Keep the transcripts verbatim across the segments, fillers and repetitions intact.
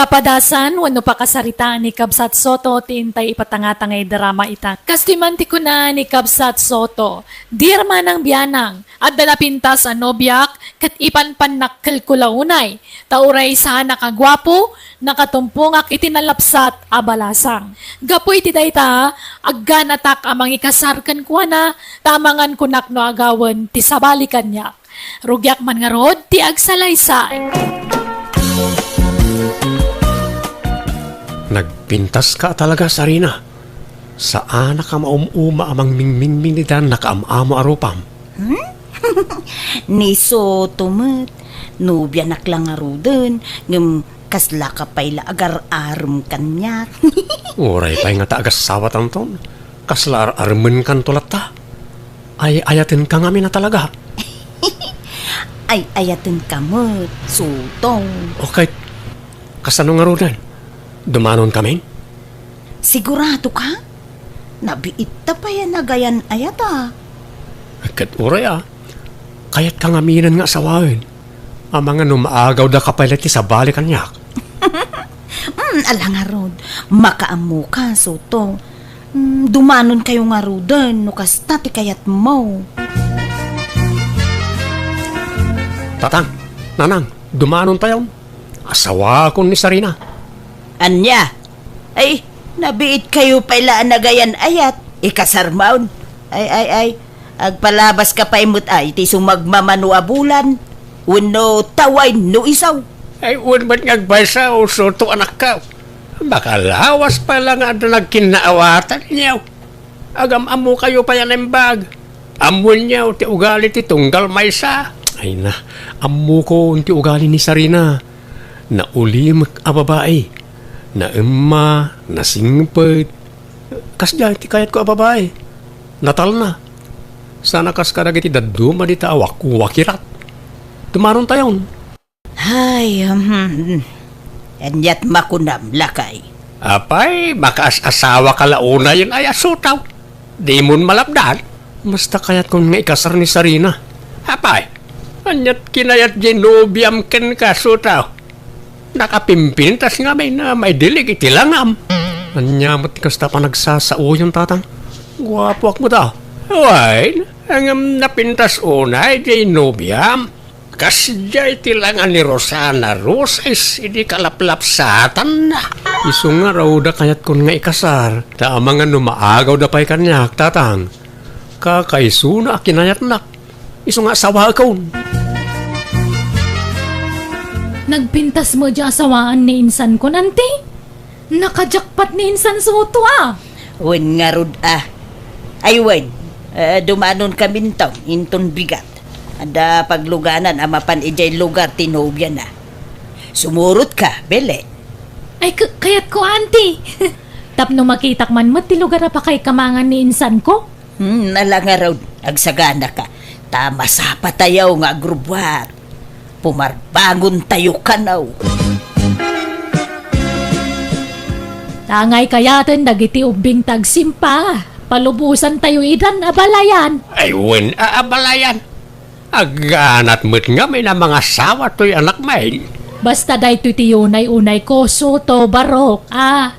Kapadasan wenno pakasaritaan ni Kabsat Soto ti intay ipatanga-tangay drama ita. Kastoy man ti kuna ni Kabsat Soto, "Dear Manang Bianang, adda napintas a nobiak ket ipanpannak kelkula unay, ta uray saanak a guapo, nakatumpongak iti nalapsat a balasang. Gapu iti dayta, agganatak a mangikasar kenkuana, ta amangan kunak no agawen ti sabali kaniak." Rugiak man ngarud ti agsalaysay. Nagpintaska talaga, Sarina. Saanak a maum-uma a mangmingmingming ita nakaam-amo a rupam. Hmm? Ni Soto met, nobianak la ngaruden, ngem kaslaka pay la agar-arem kaniak. Uray pay nga ta agassawatanton, kasla ar-aremenkanto latta. Ay-ayatenka ngamin a talaga. Ay-ayatenka met, Soto. Okay, kasano ngaruden? Dumanonkamin? Sigurado ka? Nabiitta pay a nagayan-ayat a. Ket uray a, kayatka ngaminen nga asawaen. Amangan no maagawdaka pay la ti sabali kaniak. Hmm, ala ngarud, makaammoka, Soto. Hmm, dumanonkayo ngaruden no kasta ti kayatmo. Tatang, Nanang, dumanontayon. Asawaakon ni Sarina. Ania? Ay, nabiitkayo pay la a nagayan-ayat. Ikasarmon. Ay, ay, ay. Agpalabaska pay met ay ti sumagmamano a bulan. Wenno tawayen no isu. Ay, wen met nga agpaysa, Soto anakko. Makalawas pay la nga adda nagkinnaawatan, nyaw. Agam-ammokayo pay a naimbag. Ammoenyo ti ugali ti tunggal maysa. Ay na, ammokon ti ugali ni Sarina. Naulimek a babai. Naemma, nasingpet. Kasdiay ti kayatko a babai. Natalna. Sana kas kadagiti dadduma dita a wakuwakirat. Dumanontayon. Ay, hmm. Aniat makunam, lakay? Apay, makaas-asawaka la unayen ay a Soto. Dimon malapdan? Basta kayatkon nga ikasar ni Sarina. Apay, aniat kinayat diay nobiam kenka, Soto? Nakapimpintas ngamin a maidilig iti langam. Ania met ti kasta panagsasaoyon, Tatang? Guapoak met a. Wen, ngem napintas unay diay nobiam. Kasdiay ti langa ni Rosana Roses idi kalaplapsatanna. Isu ngarud a kayatkon nga ikasar, ta amangan no maagawda pay kaniak, Tatang. Kakaisuna a kinayatnak. Isu nga asawaekon. Nagpintas met diay asawaan ni insankon, Auntie? Naka-jackpot ni insan Soto a. Wen ngarud a. Ay wen, eh, dumanonkaminto inton bigat. Adda pagluganan a mapan idiay lugar ti nobiana. Sumurotka, Belen. Ay, k-, kayatko, Auntie. Tapno makitak man met ti lugar a pakaikamangan ni insanko. Hmm, ala ngarud, agsaganaka. Ta masapatayo nga agrubbuat. Pumarbangontayo kano. Tangay kayaten dagiti ubbing ti agsimpa. Palubosantayo idan, abalayan. Ay, wen a abalayan. Agganat met ngamin a mangasawa toy anakmin. Basta daytoy ti unay-unayko, Soto, Barok, a.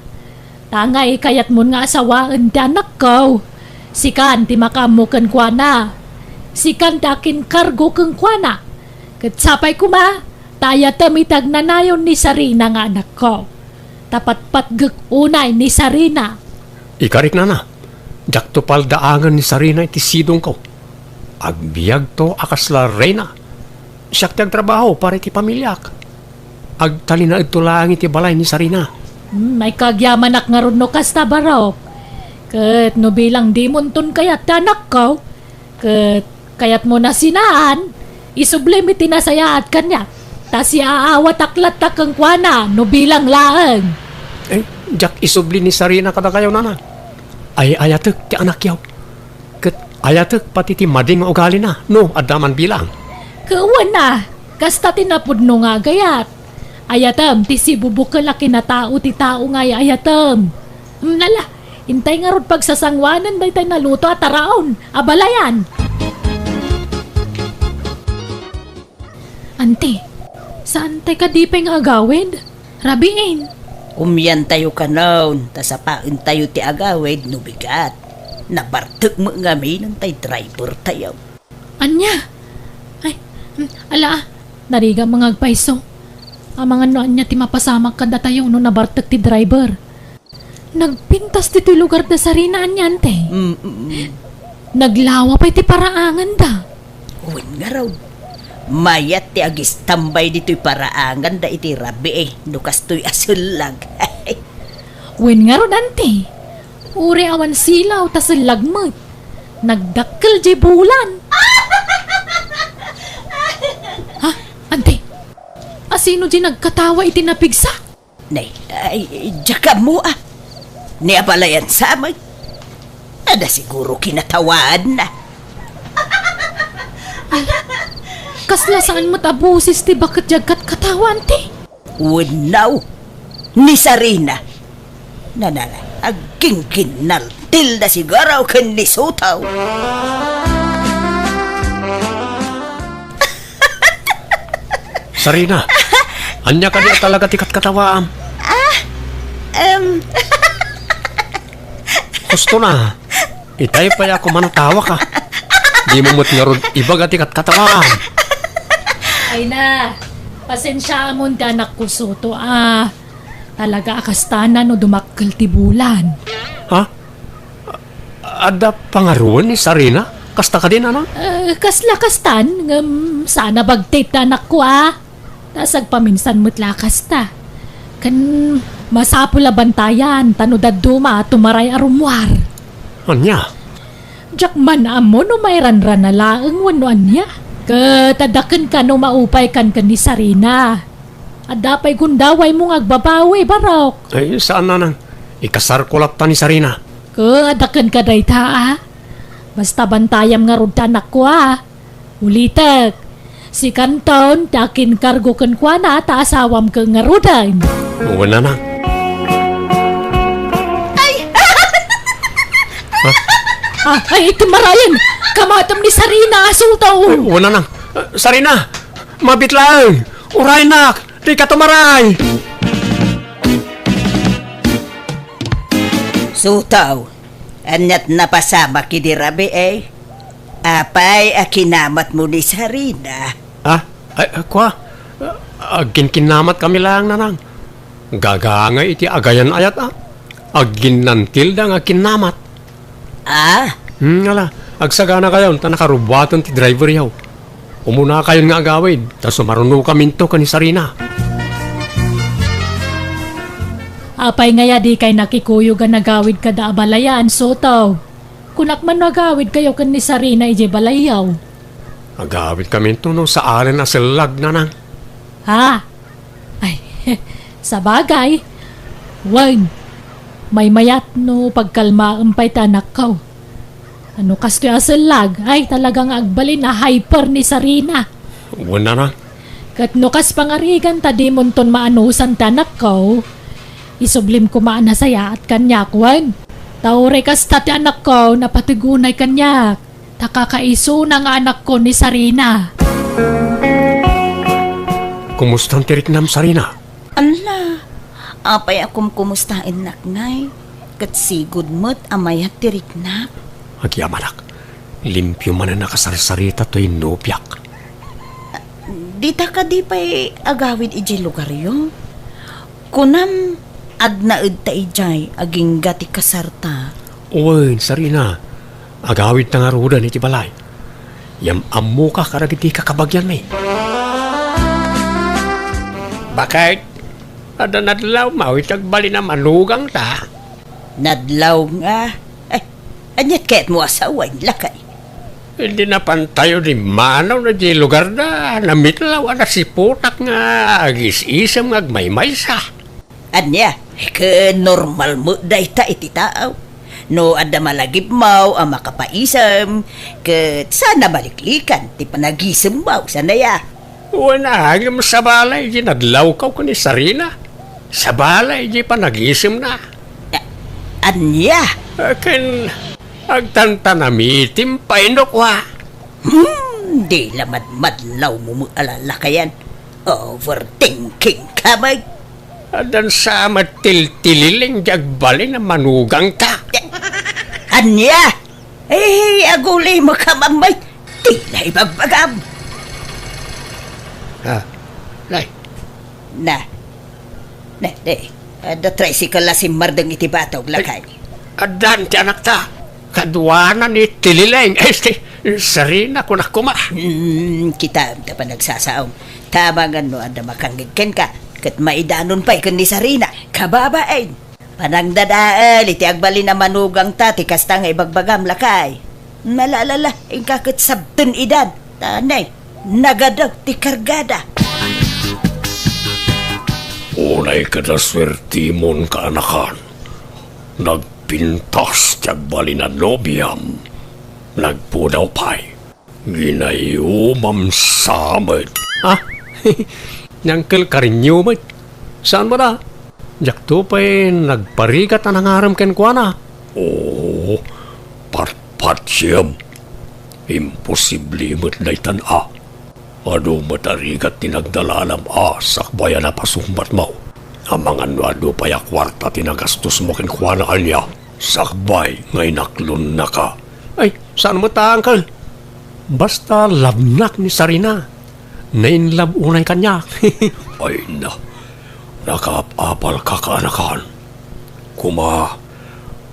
Tangay kayatmon nga asawaen ti anakko. Sikan ti makaammo kenkuana. Sikan ti akinkargo kenkuana. Ket sapay koma, ta ayatem iti agnanayon ni Sarina nga anakko. Ta patpatgek unay ni Sarina. Ikarik, Nana, diakto paldaangen ni Sarina iti sidongko. Agbiagto a kasla reyna. Siak ti agtrabaho para iti pamiliak. Agtalinaedto laeng iti balay ni Sarina. Hmm, ay kagyamanak ngarud no kasta, Barok. Ket no bilang dimonton kayat ti anakko, ket kayatmo nasinaan, isublim iti nasayaat kaniak. Ta siaawatak latta kenkuana no bilang laeng. Eh, diak isubli ni Sarina kadakayo, Nana. Ay-ayatek ti anakyo. Ket ayatek pati ti madi nga ugalina, no adda man bilang. Ket wen a, kasta ti napudno nga agayat. Ayatem ti sibubukel a kinatao ti tao nga ay-ayatem. Nala, intay ngarud pagsasanguanen daytay naluto a taraon, abalayan. Anti, saantay kadi pay nga agawid? Rabiin. Kumiantayo kanon, ta sapaentayo ti agawid no bigat. Nabartek met ngamin tay driver tayo. Ania? Ay, mm, ala, ah. Narigat nga agpayso. Amangan no ania ti mapasamak kadatayo no nabartek ti driver. Nagpintas ditoy lugar da Sarina ania, ante? Mm, mm, mm. Naglawa pay ti paraanganda. Wen ngarud, mayat ti agistambay ditoy paraanganda iti rabii no kastoy a sellag. Wen ngarud, ante, uray awan silaw ta sellag met. Nagdakkel diay bulan. Ha? Ante, asino diay nagkatawa iti napigsa? Nay, ay, diak ammo, ah. Ni abalayan sa met. Adda siguro kinatawaanna. Ay, kasla saan met a boses ti baket diay agkatkatawa, ante? Wenno, ni Sarina. Nanala, agkinkinnaltilda siguro ken ni Sotaw. Sarina, ania kadi a talaga ti katkatawaam? Ah, em. Husto na. Itay pay a kumanatawa ka. Dimo met ngarud ibaga ti katkatawaam. Ay na, pasensiaamon ti anakko, Soto, ah. Talaga a kastana no dumakkel ti bulan. Ha? Adda pangaruan ni Sarina? Kasta kadi, nanang? Eh, kasla kastan, ngem saan a bagtit ti anakko, ah. Ta sagpaminsan met la kasta. Ken masapul a bantayan, ta no dadduma, tumaray a rummuar. Ania? Diak man ammo no mairanrana laeng wenno ania. Ket adda kenka no maupaykan ken ni Sarina. Adda pay gundawaymo nga agbabawi, Barok. Ay, saan, nanang. Ikasarko latta ni Sarina. Ket adda kenka dayta, a. Basta bantayam ngarud ti anakko, a. Ulitek, sikanton ti akinkargo kenkuana ta asawam ket ngaruden. Wen, nanang. Ay! Ha? Ah, ay, iti marayen! Kamatem ni Sarina, Sotaw! Ay, wen, nanang. Ah, Sarina! Mabit laeng! Uraynak! Dika tumaray! Sotaw, aniat napasamak idi rabii, eh? Apay a kinamatmo ni Sarina? Ah, ay, ah, kua? Ah, agkinkinnamat kami laeng, nanang. Gagangay iti agayan-ayat, a. Agginnantilda nga kinnamat. Ah? Hmm, ala, agsaganakayon ta nakarubuaten ti driveryo. Umunakayon nga agawid, ta sumarunokaminto ken ni Sarina. Apay ngay a dikay nakikuyog a nagawid kada abalayan, Sotaw? Kunak man no agawidkayo ken ni Sarina idiay balayyo. Agawidkaminto no saanen a sellag, nanang. Ha? Ay, sabagay. Wen, maymayat no pagkalmaem pay ti anakko. No kastoy a sellag, ay, talaga nga agbalin a hyper ni Sarina. Wen, nanang. Ket no kas pangarigan ta dimonton maanusan ti anakko, isublim koma a nasayaat kaniak, wen. Ta uray kasta ti anakko, napateg unay kaniak. Ta kakaisuna nga anakko ni Sarina. Kumustan ti riknam, Sarina? Ala, apay a kumkumustaennak ngay? Ket sigud met a mayat ti riknak. Agyamanak, limpio manen a kasarsarita toy nobiak. Dita kadi pay agawid idiay lugaryo? Kunam, agnaed ta idiay agingga ti kasarta. Wen, Sarina, agawidta ngaruden iti balay. Yam-ammoka kadagiti kakabagianmi. Baket, adda nadlaw, mawit agbalin a manugangta. Nadlaw nga? Eh, aniat kayatmo a sawen, lakay? Idi napantayo dimmanaw na di lugarda, namitlaw a nasiputak nga agis-isem nga agmaymaysa. Ania, ket normal met dayta iti tao. No adda malagipmaw a makapaisem, ket saan a baliklikan ti panagisemmaw, saan aya? Wen a, ngem sabali idi nadlawkaw ken ni Sarina. Sabali idi panagisemna. A-, ania? Ken agtantanamitim pay no kua. Hmm, di la madmadlawmo met a lalakayan. Overthinking ka, Mike. Addan sa met tiltililing ti agbalin a manugangta. Ania? Eh, aguli mo ka, Mamay. Ti na ibagbagam. Ah, nay. Na. Na, na. Adda tricycle a simmardeng iti batog, lakay. Addan ti anakta. Kaduana ni Tilileng. Este, Sarina, kunak koma. Hmm, kitam ta panagsasaom. Tama nga no adda makangngeg kenka, ket maidanon pay ken ni Sarina, kababain. Panangdadael iti agbalin a manugangta ti kasta nga ibagbagam, lakay. Malalala, inka ket sabten idan. Tanay, nagadaw ti kargada. Unay ket a suertimon, kaanakan. Nagpintas ti agbalin a nobiam. Nagpudaw pay. Ginayumam sa met. Ah, ni Uncle Karinyo met. Saan met a? Diakto pay nagparigat a nangarem kenkuana. Oo, patpatsem. Imposible met daytan a. Adu met a rigat ti nagdalalam a sakbay a napasungbatmo. Amangan no adu pay a kuarta ti nagastosmo kenkuana ania, sakbay nga inaklonnaka. Ay, saan met a, Uncle. Basta labnak ni Sarina. Nainlab unay kaniak. Ay na, nakaap-apalka, kaanakan. Koma,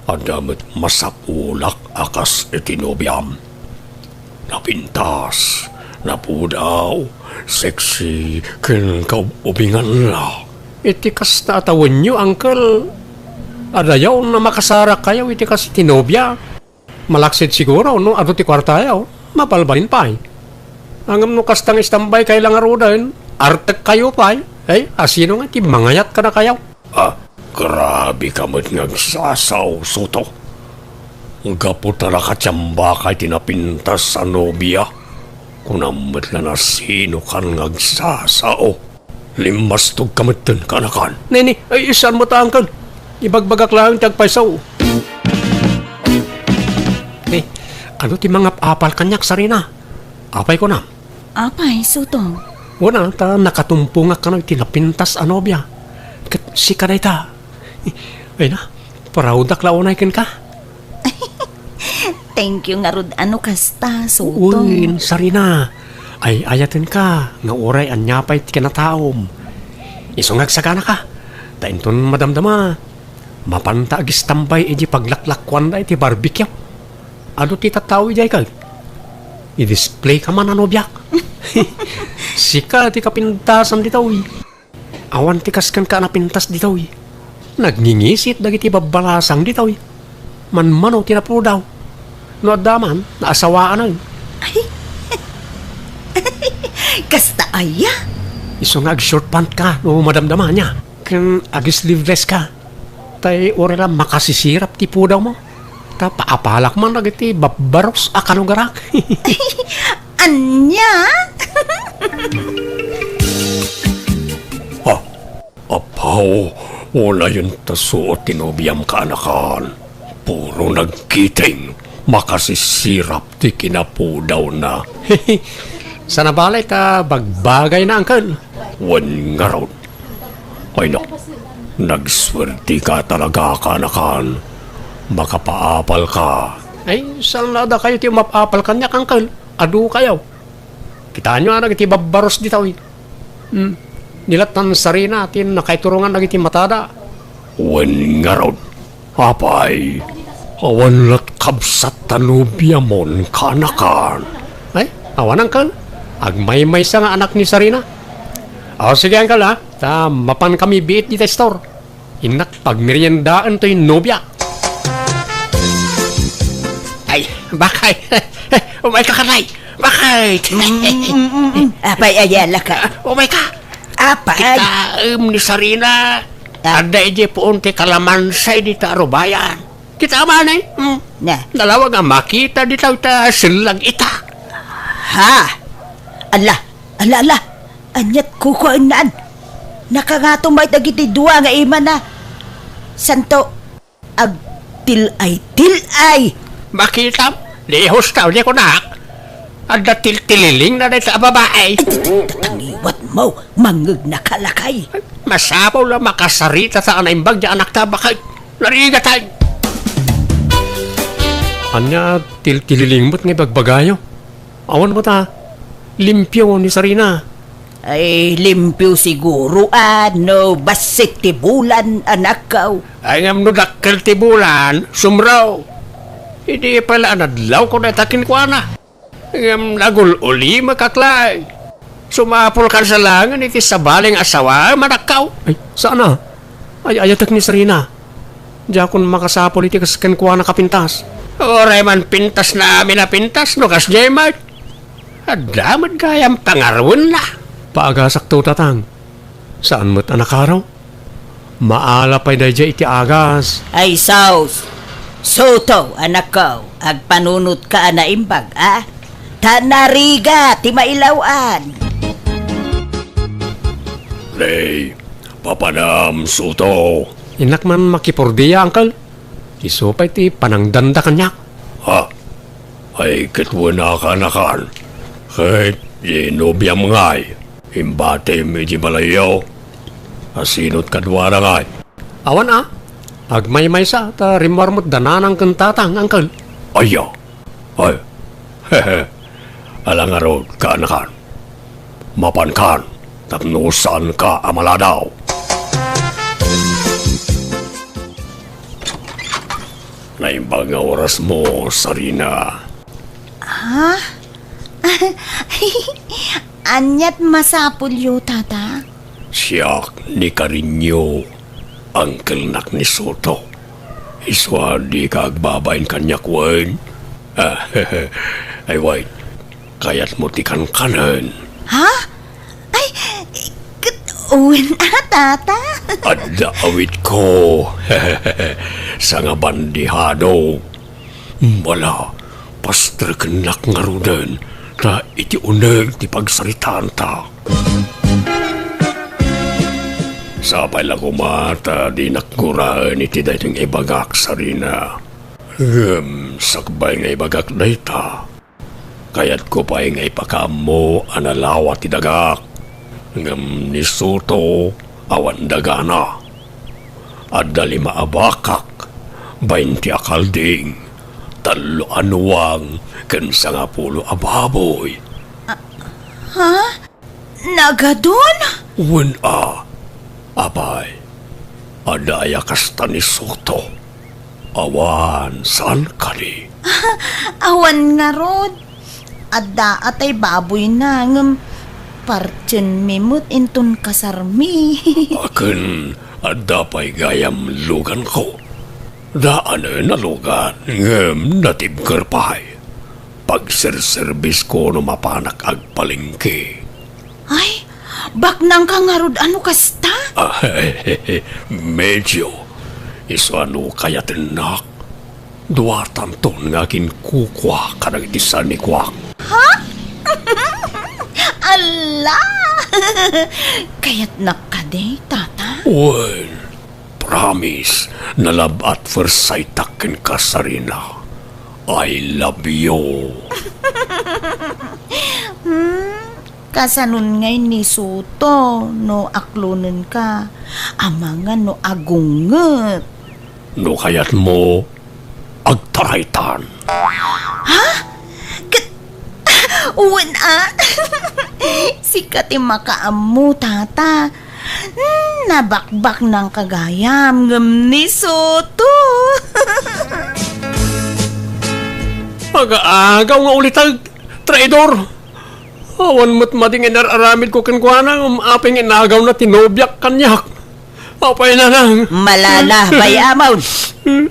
adda met masapulak a kas iti nobiam. Napintas, napudaw, sexy, ken kaub-ubingan la. Iti kasta a tawenyo, Uncle, adayaw a makasarakayo iti kas iti nobia. Malaksid siguro no adu ti kuartayo, mabalbalin pay. Ngem no kasta nga istambaykayo la ngaruden, artekkayo pay. Ay, asino nga ti mangayat kadakayo? Ah, grabe ka met nga agsasao, Soto. Gapu ta nakatiambaka iti napintas a nobia, kunam met la no asinokan nga agsasao. Limmastog ka metten, kaanakan. Nini, ay, saan met a, Uncle. Ibagbagak laeng ti agpayso. Ni, adu ti mangap-apal kaniak, Sarina? Apay kunam? Apay, Sotong? Wen a, ta nakatumpongak kano iti napintas a nobia. Ket sika dayta. Ay na, proud-ak la unay kenka. Thank you ngarud a no kasta, Sotong. Uy, Sarina. Ay-ayatenka nga uray ania pay ti kinataom. Isu nga agsaganaka. Ta inton madamdama, mapanta agistambay idi paglaklakuanda iti barbecue. Adu ti tattao idiay ket i-display ka man a nobiak. Sika ti kapintasan ditoy. Awan ti kas kenka a napintas ditoy. Nagngingisit dagiti babbalasang ditoy. Manmano ti napudaw. No adda man, naasawaan. Ay. Kasta aya? Isu nga ag-short pant ka no madamdama ania. Ken ag-sleeveless ka. Tay uray la makasisirap ti pudawmo. Ta paapalak man dagiti babbaros a kalugarak. Ania? Ah, apaw, unayen ta suot ti nobiam, kaanakan. Puro nagkiting, makasisirap ti kinapudawna. Sana balay ta bagbagayna, Uncle. Wen ngarud. Ay na, nagsuerteka talaga, kaanakan. Makapaapalka. Ay, saan la dakayo ti umap-apal kaniak, Uncle? Adukayo. Kitaenyo a dagiti babbaros ditoy. Hmm. Ni lattan Sarina ti nakaiturongan dagiti matada. Wen ngarud. Apay, awan lat kabsat ta nobiamon, kaanakan. Ay, awan, Uncle. Agmaymaysa nga anak ni Sarina. O, sige, Uncle, ha? Ta mapankami biit dita store. Innak pagmeriendaen toy nobia. Ay, bakay. Umayka, kanay. Bakay. Mm, mm, mm, mm. Apay, aya, laka. Umayka. Apay. Kitaem ni Sarina. Ah. Adda idiay puon ti kalamansa dita arubayan. Kita man, eh. Mm. Na. Nalawag a makita dita ita sellag ita. Ha? Ala, ala, ala. Aniat kukuennan? Nakangato met dagiti dua nga imana. Santo, agtil-ay-til-ay. Makitam, di hustaw, di kunak. Adda tiltililingna dayta a babai. Ay, tangiwatmo, mangngegnaka lakay. Masapul a makasarita ta a naimbag ti anakta, baket. Narigatay. Ania tiltililingmo nga ibagbagayo? Awan met a limpio ni Sarina. Ay, limpio siguro, a, no bassit ti bulan, anakko. Ay, ngem no dakkel ti bulan, sumraw. Idi pay la a nadlawko dayta kenkuana. Ngem nagul-ulimek a klay. Sumapulkan sa laengen iti sabali nga asawaem, anakko. Ay, saan a? Ay-ayatek ni Sarina. Diakon makasapul iti kas kenkuana a pintas. Uray man pintasna amin a pintas, no kasdiay met. Adda met gayam pangaruenna. Paagasakto, tatang. Saan met a nakaro? Maala pay daydiay iti agas. Ay, sus! Suto, anakko, agpanunotka a naimbag, a? Ta narigat ti mailaw-an. Nay, papanam, Suto. Innak man makipordia, angkel. Isu pay ti panangdanda kaniak. Ha? Ay, ket wen a kaanakan. Ket di nobiam ngay, imbatim iti balayyo. Asinot kaduana ngay? Awan a. Agmaymaysa ta rimmuar met da nanang ken tatang, angkel. Aya. Ay. Ala ngarud, kaanakan. Mapankan tapno saanka a maladaw. Naimbag nga orasmo, Sarina. Ha? Aniat masapulyo, tata? Siak ni Karinyo, angkelnak ni Soto. Isu a dika agbabain kaniak wen? Ay, wait. Kayatmo ti kankanen? Ha? Ay, ket wen a, tata. Adda awitko. Sangabandihado. Mala, pastrekennak ngaruden, ta iti uneg ti pagsaritaanta. Sapay la koma ta dinak guraen iti daytoy nga ibagak, Sarina. Ngem sakbay nga ibagak dayta, kayatko pay nga ipakaammo a nalawa ti dagak. Ngem ni Soto, awan dagana. Adda lima a bakak, baynte a kalding, tallo a nuang, ken sangapulo a baboy. Ha? Nagadun? Wen a, apay, adda aya kasta ni Soto? Awan, saan kadi? Awan ngarud. Adda a tay baboyna, ngem partienmi met inton kasarmi. Akin, adda pay gayam luganko. Daanen a lugan, ngem natibker pay. Pagserserbisko no mapanak agpalengke. Ay, baknangka ngarud a no kasta? Ah, medyo. Isu a no kayatennak, duatanton nga aginkukua kadagiti sanikuak. Ha? Ala! Kayatnak kadi, tata? Wen, promise, na love at first sight-ak kenka, Sarina. I love you. Hmm, kasanon ngay ni Soto no aklonenka? Amangan no agunget. No kayatmo, agtaraytan. Ha? Ket, wen a? Sika ti makaammo, tata. Hmm, nabakbaknangka gayam ngem ni Soto. Aga-agaw nga uliteg, traidor! Awan met madi nga inar-aramidko kenkuana, ngem apay nga inagawna ti nobiak kaniak. Apay, nanang. Malala, bay-amon.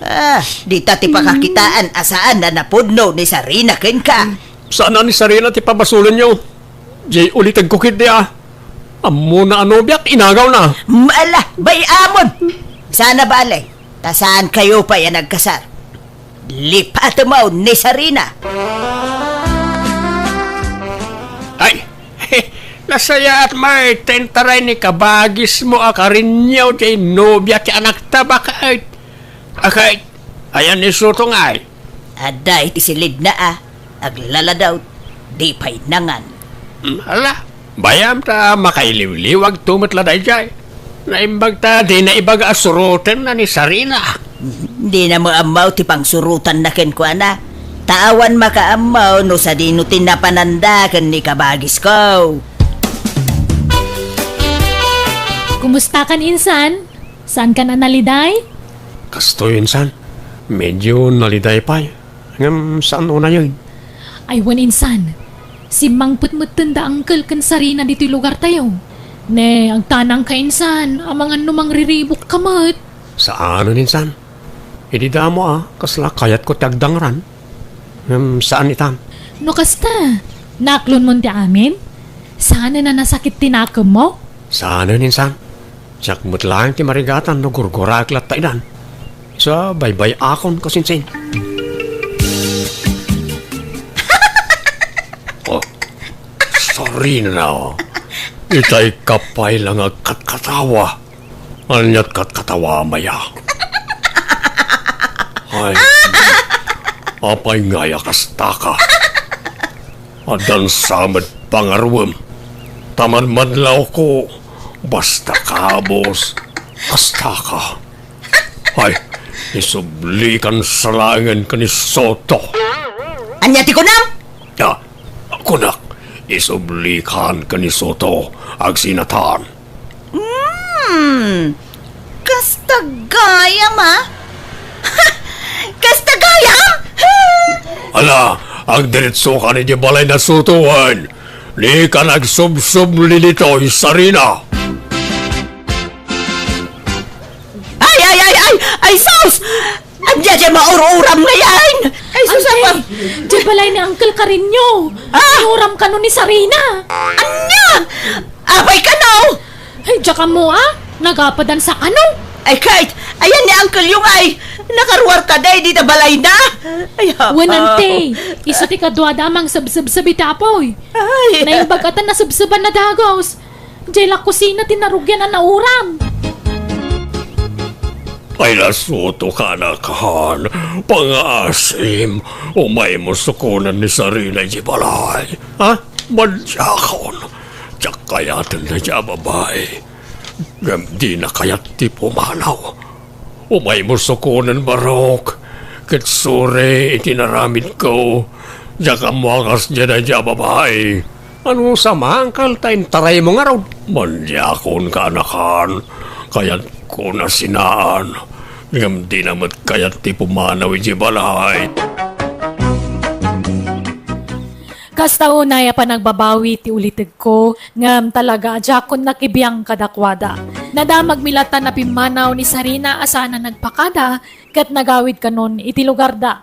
Ah, dita ti pakakitaan a saan a napudno ni Sarina kenka. Saan a ni Sarina ti pabasolenyo? Jay ulitegko ketdi a. Ammona a nobiak, inagawna. Mala, bay-amon. Sana bale, ta saankayo pay a nagkasar. Lipatemon ni Sarina. Ay, nasayaat met ta intaray ni kabagismo a Karinyo ti nobia ti anakta, baket. Aket, ayan ni Soto ngay? Adda iti silidna a, aglaladawt. Di pay nangan. Mm, ala, bayam ta makailiwliwagto met la daydiay. Naimbag ta dina ibaga a surotenna ni Sarina. Dina met ammo ti pangsurotanna kenkuana. Ta awan makaammo no sadino ti napananda ken ni kabagisko. Kumustakan, insan? Saankan a naliday? Kastoy, insan. Medyo naliday pay. Ngem saan unayen? Ay, wen, insan. Simmangpet metten da Uncle ken Sarina ditoy lugartayo. Ne, agtanangka, insan, amangan no mangriribukka met. Saanen, insan. Idi damo a, kasla kayatko ti agdangran. Ngem saan itan. No kasta, naaklonmon ti amin? Saanen a nasakit ti nakemmo? Saanen, insan. Siak met laeng ti marigatan no gurguraek latta idan. Sa baybay-akon kasinsin. Oh, sorry na. Itay ka pay lang agkatkatawa. Ania't katkatawa, Maya? Ay, apay ngay a kastaka? Addan sa met pangaruem. Ta madmadlawko, basta kabus, kastaka. Ay, isublikan sa laengen ken ni Soto. Ania ti kunam? Ah, kunak, isublikan ken ni Soto, agsinatan. Hmm, kasta gayam, a? Kasta gayam? Ala, agdiritsokan iti balay na Soto wen. Dikan agsubsubli ditoy, Sarina. Ay, ay, ay, ay! Ay, sus! Ania diay maur-uram ngay? Ay, sus, Ante, apa? Diay balay ni Uncle Carino. Ah! Uram kano ni Sarina. Ania? Apay kano? Ay, diak ammo, a? Nagapadan sa kano? Ay, Kate, ayan ni Uncle yung ay. Nakaruar ka day, di na balay na. Ay, apa? Wen, ante, isu ti kaduada a mangsubsubsub iti apoy. Ay. Naimbag a ta nasubsuban na dagus. Diay la kusina ti narugian a nauram. Ay, nasuto ka, anakan. Pangaasim, umaymo sukonen ni Sarina iti balay. Ha? Madiakon. Diak kayaten daydiay a babai. Ngem dina kayat ti pumanaw. Umaymo sukonen, Barok, ket suri iti naramidko. Diak ammo a kasdiay daydiay a babai. Ano sa mangkal ta intaraymo ngarud? Madiakon, kaanakan. Kayatko na sinaan. Ngem dina met kayat ti pumanaw iti balay. Kasta unay a panagbabawi ti ulitegko, ngem talaga a diakon nakibiang kadakuada. Nadamagmi latta a pimmanaw ni Sarina a saan a nagpakada, ket nagawid kanon iti lugarda.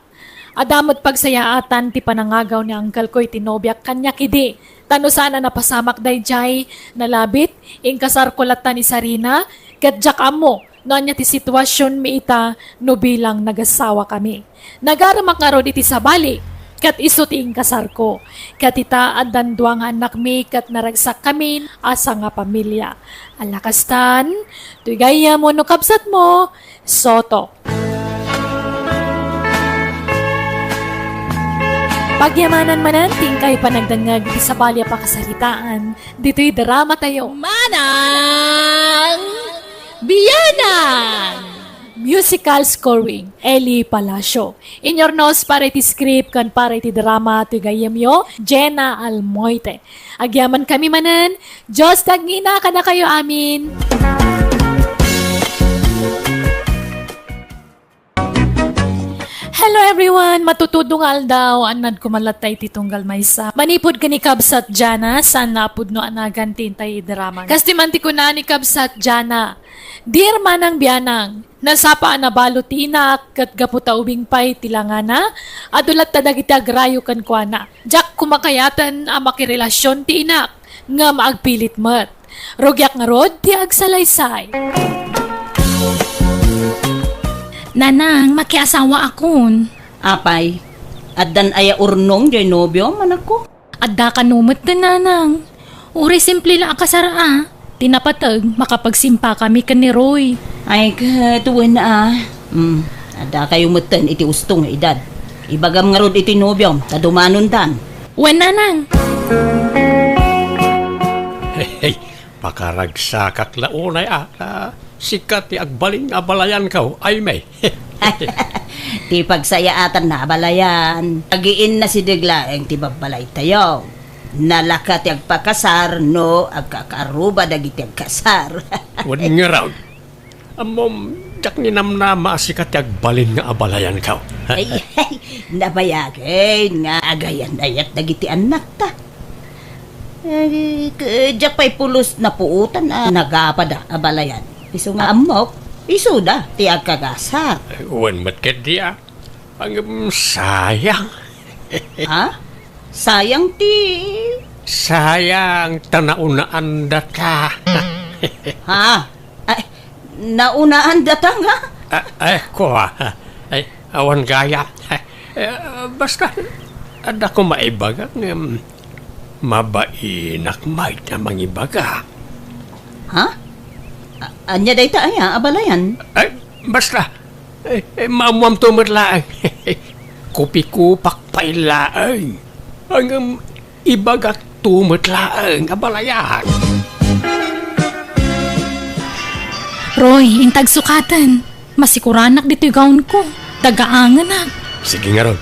Adda met pagsayaatan ti panangagaw ni angkelko iti nobiak kaniak idi, ta no saan a napasamak daydiay, nalabit, inkasarko latta ni Sarina, ket diak ammo no ania ti situasionmi ita no bilang nagasawa kami. Nagaremak ngarud iti sabali, ket isu ti inkasarko. Ket ita, addan dua nga annakmi, ket naragsakkamin a sangapamilia. Ala kastan, toy gayyemmo no kabsatmo, Soto. Pagyamanan manen ti inkay panagdengngeg iti sabali a pakasaritaan ditoy dramatayo. Manang Bianang! Musical scoring, Eli Palacio. Inyurnos para iti script ken para iti drama ti gayyemyo, Jenna Almoite. Agyamankami manen, Dios ti agngina kadakayo amin. Hello everyone! Matutudong nga aldaw, annad koma latta iti tunggal maysa. Manipud ken ni Kabsat Jana, saan nga a pudno a nagan ti intay idrama. Kas ti man ti kuna ni Kabsat Jana, Dear Manang Bianang, nasapa a nabalud ti inak, ket gapu ta ubing pay ti langana, adu latta dagiti agrayo kenkuana. Diak koma kayaten a makirelasion ti inak, ngem agpilit met. Rugiak ngarud ti agsalaysay. Nanang, makiasawaakon. Apay, addan aya urnong diay nobiom, anakko? Adda kano met, nanang. Uray simple la a kasar a. Ti napateg, makapagsimpakami ken ni Roy. Ay, ket wen a. Hmm, adda kayo metten iti usto nga edad. Ibagam ngarud iti nobiom, ta dumanondan. Wen, nanang. Hey, hey, pakaragsakak la unay a, a, sika ti agbalin nga abalayanko, Aimee. Ti pagsayaatan na abalayan. Agiinna sideg laeng ti babbalaytayo. Nalaka ti agpakasar no agkakaruba dagiti agkasar. Wen ngarud, ammom, diak ninamnama a sika ti agbalin nga abalayanko. Ay, ay, nabayagen nga agayan-ayat dagiti annakta. Eh, k-, diak pay pulos napuotan a nagapada abalayan. Isu nga ammok, isuda ti agkagasat. Wen met ketdi a. Ngem sayang. Ha? Sayang ti Sayang ta naunaandata. Ha? Ay, naunaandata nga? Ah, ay, kua. Ay, awan gayam. Eh, basta, adda ko maibaga ngem mabainak met a mangibaga. Ha? A-, ania dayta aya, abalayan? Ay, basta, eh, eh, maammoamto met laeng. Kupikupak pay laeng. Ngem ibagakto met laeng, abalayan. Roy, intag sukaten. Masikuranak ditoy gawnko. Tagaangenak. Sige ngarud.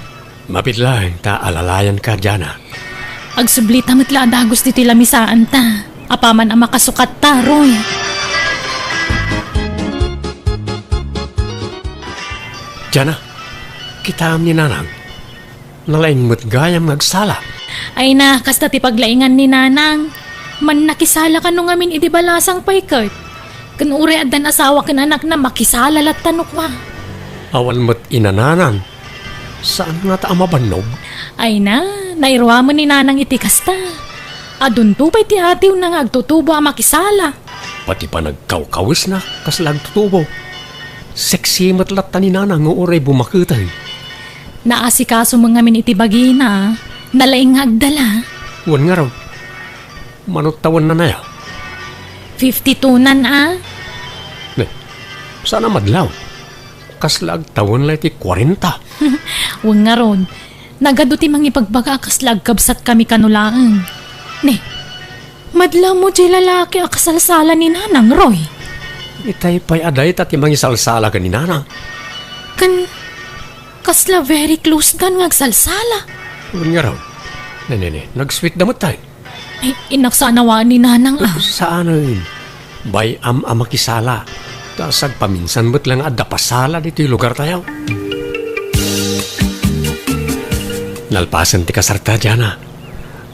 Mabiit laeng ta alalayanka, Jana. Agsublita met la a dagus ditoy lamisaanta. Apaman a makasukatta, Roy. Jana, kitaem ni Nanang. Nalaing met gayam nga agsala. Ay na, kasta ti paglaingan ni Nanang. Mannakisala kano ngamin idi balasang pay ket. Ken uray addan asawa ken anakna, makisala latta no kua. Awan met inananan. Saan ngata a mabannog? Ay na, nairuamen ni Nanang iti kasta. Adunto pay ti atiwna nga agtutubo a makisala. Pati panagkawkawesna, kasla agtutubo. Sexy met latta ni Nanang nga uray bumaketay. Naasikaso met ngamin iti bagina, nalaing nga agdala. Wen ngarud, mano tawenna aya? Fifty-two-nan a. Ne, saan a madlaw? Kasla agtawen la iti kuarenta. Wen ngarud, nagadu ti mangibagbaga a kasla agkabsatkami kano laeng. Ne, madlaw mo diay lalaki a kasalsala ni Nanang, Roy. Itay pay a dayta ti mangisalsala ken ni Nanang. Ken kasla very close dan nga agsalsala. Wen ngarud. Ne, ne, ne, nagsweet da met tay. Ay, innak saan a waan ni Nanang a. Saanen. Bay-am a makisala. Ta sagpaminsan met la nga adda pasala ditoy lugartayo. Nalpasen ti kasarta, Jana.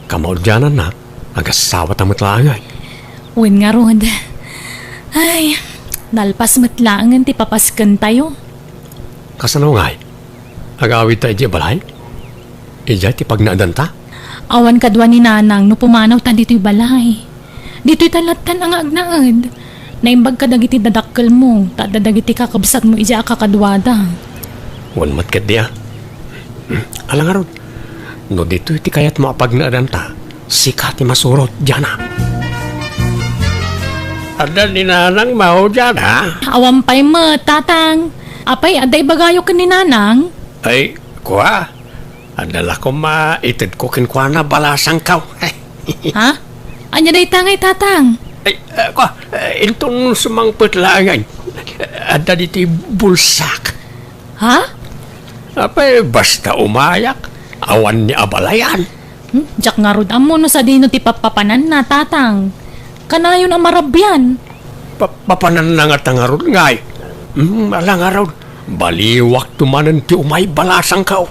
Kamaudiananna, agasawata met laeng ay. Wen ngarud. Ay, nalpas met laengen ti papaskentayo. Kasano ngay? Agawidta idiay balay? Idiay ti pagnaedanta? Awan kadua ni Nanang no pumanawta ditoy balay. Ditoyta lattan a nga agnaed. Naimbag kadagiti dadakkelmo, ta adda dagiti kakabsatmo idiay a kakaduada. Wen met ketdi a. Ala ngarud, no ditoy ti kayatmo a pagnaedanta, sika ti masurot, Jana. Adda ni Nanang maudiana? Awan pay met, Tatang. Apay, adda ibagayo ken ni Nanang? Ay, kua, adda la koma itedko kenkuana balasangko. Ha? Ania dayta ngay, Tatang? Ay, ah, kua, ah, inton sumangpet laeng. Adda ditoy bulsak. Ha? Apay, basta umayak, awan ni abalayan. Hmm, diak ngarud ammo no sadino ti papapananna, Tatang. Kanayon a marabian. Pa-, papananna ngata ngarud ngay. Hmm, ala ngarud. Baliwakto manen ti umay balasangko.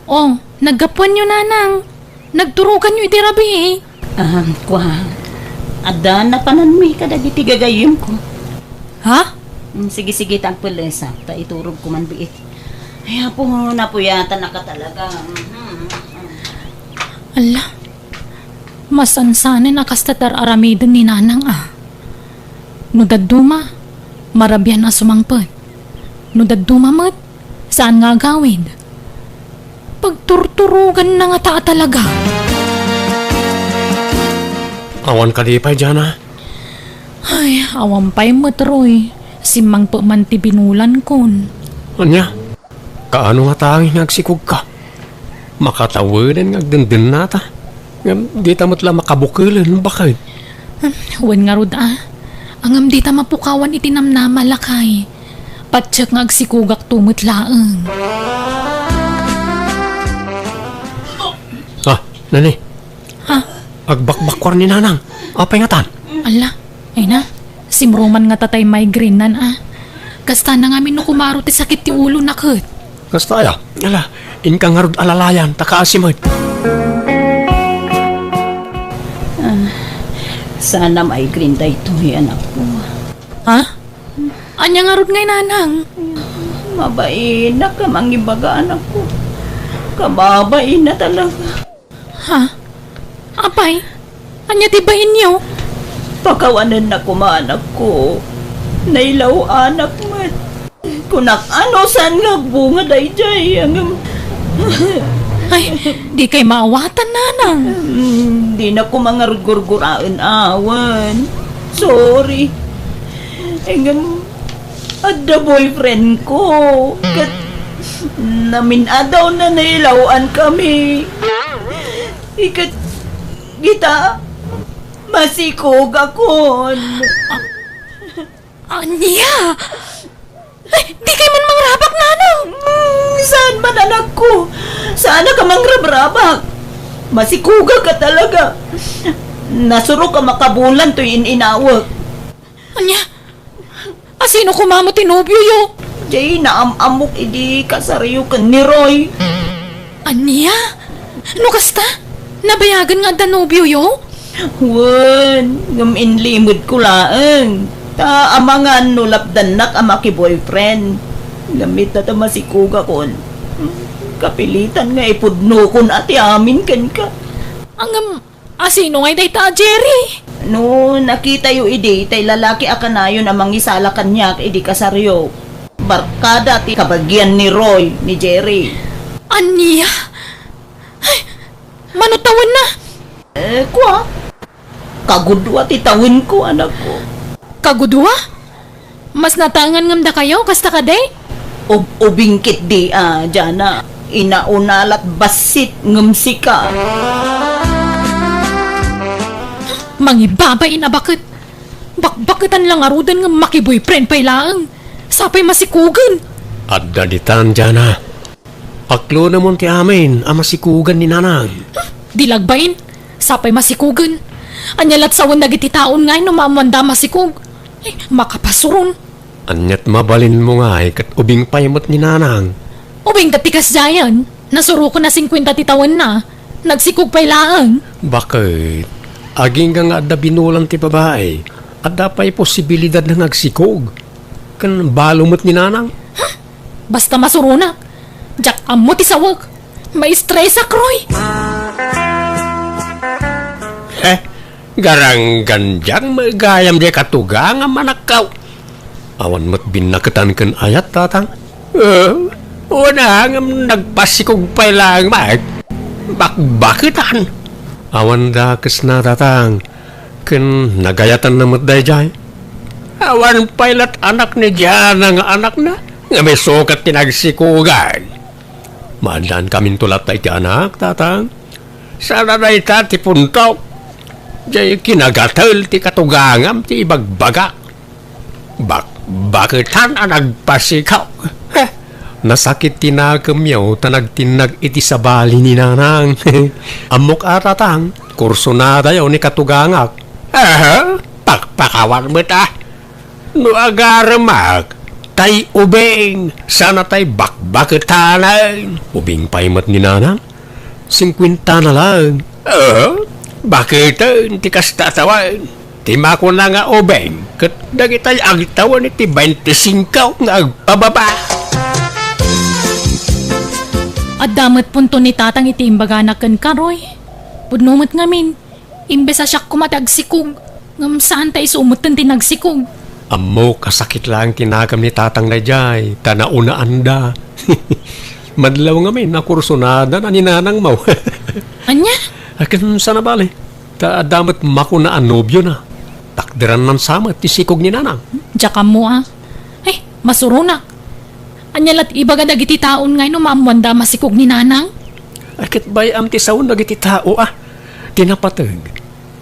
Oh, naggapuanyo, Nanang. Nagturoganyo iti rabii. Ah, kua. Adda napananmi kadagiti gagayyemko. Ha? Mm, sige, sige, ta agpellesak, ta iturogko man biit. Ay, Apo, napuyatanaka talaga. Mhm. Ala, masansanen a kasta ti ar-aramiden ni Nanang a. No dadduma, marabian a sumangpet. No dadduma met, saan nga agawid. Pagturturoganna ngata a talaga. Awan kadi pay, Jana? Ay, awan pay met, Roy. Simmangpet man ti binulankon. Ania? Kaano nga tangis nga agsikogka? Makataweden nga agdendennata. Ngem dita met la makabukelen, baket. Hmm, wen ngarud a. Ngem dita mapukawan iti namnama, lakay. Patiek nga agsikogakto met laeng. Ah, nani? Ha? Agbakbakkuar ni Nanang. Apay ngatan? Ala, ay na. Simruman ngata tay migraine nan a. Kasta na ngamin no kumaro ti sakit ti ulona ket. Kasta aya? Ala, inka ngarud alalayan, ta kaasi met. Ah, sana migraine daytoy, anakko. Ha? Ania ngarud ngay, Nanang? Mabainak a mangibaga, anakko. Kababaina talaga. Ha? Apay, ania ti bainyo? Pakawanennak koma, anakko. Nailaw-anak met. Kunak, ano saan nga agbunga daydiay, ngem. Ay, di kay maawatan, Nanang. Hmm, dinak koma ngarud gurguraen awan. Sorry. Ngem, adda boyfriend ko. Ket namin-adaw na nailaw-an kami. Iket, kita, masikogakon. Ania? Ay, di kay man mangrabak, Nanang! Hmm, saan man, anakko? Saanak a mangrabrabak? Masikogak ka talaga. Nasurok a makabulan toy in-inawek. Ania? Asino koma met ti nobioyo? Jay, naam-ammok idi kasaryo ken ni Roy. Ania? No kasta, nabayagen nga adda nobioyo? Wen, ngem inlimedko laeng. Ta amangan no lapdannak a makiboyfriend. Ngem ita ta masikogakon. Kapilitan nga ipudnokon a ti amin kenka. Ngem, asino ngay dayta a Jerry? No nakitayo idi tay lalaki a kanayon a mangisala kaniak idi kasaryo, barkada ti kabagian ni Roy, ni Jerry. Ania? Ay, mano tawenna? Eh, kua? Kagudua ti tawenko, anakko. Kagudua? Mas natangan ngem dakayo, kasta kadi? Ub-, ubing ketdi a, Jana. Inauna lat bassit ngem sika. Mangibabain a baket. Bakbaketan la ngaruden ngem makiboyfriend pay laeng. Sapay masikogen. Adda ditan, Jana. Aklonemon ti amin a masikogan ni Nanang. Di la agbain, sapay masikogen. Ania lat sawen dagiti taon ngay no maammoanda a masikog? Ay, makapasuron. Aniat mabalinmo ngay ket ubing pay met ni Nanang? Ubing ket ti kasdiayen, nasuroken a singkuenta ti tawenna, nagsikog pay laeng. Baket, agingga nga adda binulan ti babai, adda pay posibilidad nga agsikog. Ken balo met ni Nanang. Basta masuronak. Diak ammo ti sawek. Maistresak, Roy. He, garanggan diak met gayam diay katugangam, anakko. Awan met binnaketan ken ayat, tatang. Eh, wen a, ngem nagpasikog pay laeng met. Bakbaketan. Awan dakesna, tatang. Ken nagayatanna met daydiay. Awan pay lat anak ni Jana nga anakna, ngem isu ket ti nagsikogan. Maaddaankaminto latta iti anak, tatang. Saan a dayta ti puntok. Diay kinagatel ti katugangam ti ibagbagak. Bakbaketan a nagpasikog. Heh. Nasakit ti nakemyo ta nagtinnag iti sabali ni Nanang. Ammok a, tatang, kursunadayo ni katugangak. Aha, pakpakawan met a. No agaremak, tay ubing, saan a tay bakbaketanen. Ubing pay met ni Nanang. Singkuentana laeng. Ah, baketen ti kasta a tawen? Ti makuna nga ubing ket dagitay agtawen iti baintisingko nga agpababa. Adda met punto ni Tatang iti imbagana kenka, Roy. Pudno met ngamin, imbes a siak koma ti agsikog, ngem saan ta isu metten ti nagsikog. Ammok a sakit laeng ti nakem ni Tatang daydiay, ta naunaanda. Madlaw ngamin a kursunada na ni Nanangmo. Ania? Akin sana bale, ta adda met makuna a nobiona. Takderanna sa met ti sikog ni Nanang. Diak ammo a. Ay, masuronak. Ania la't ibaga dagiti taon ngay no maammuanda a masikog ni Nanang? Ay, ket bay-am ti saon dagiti tao, a. Ti napateg,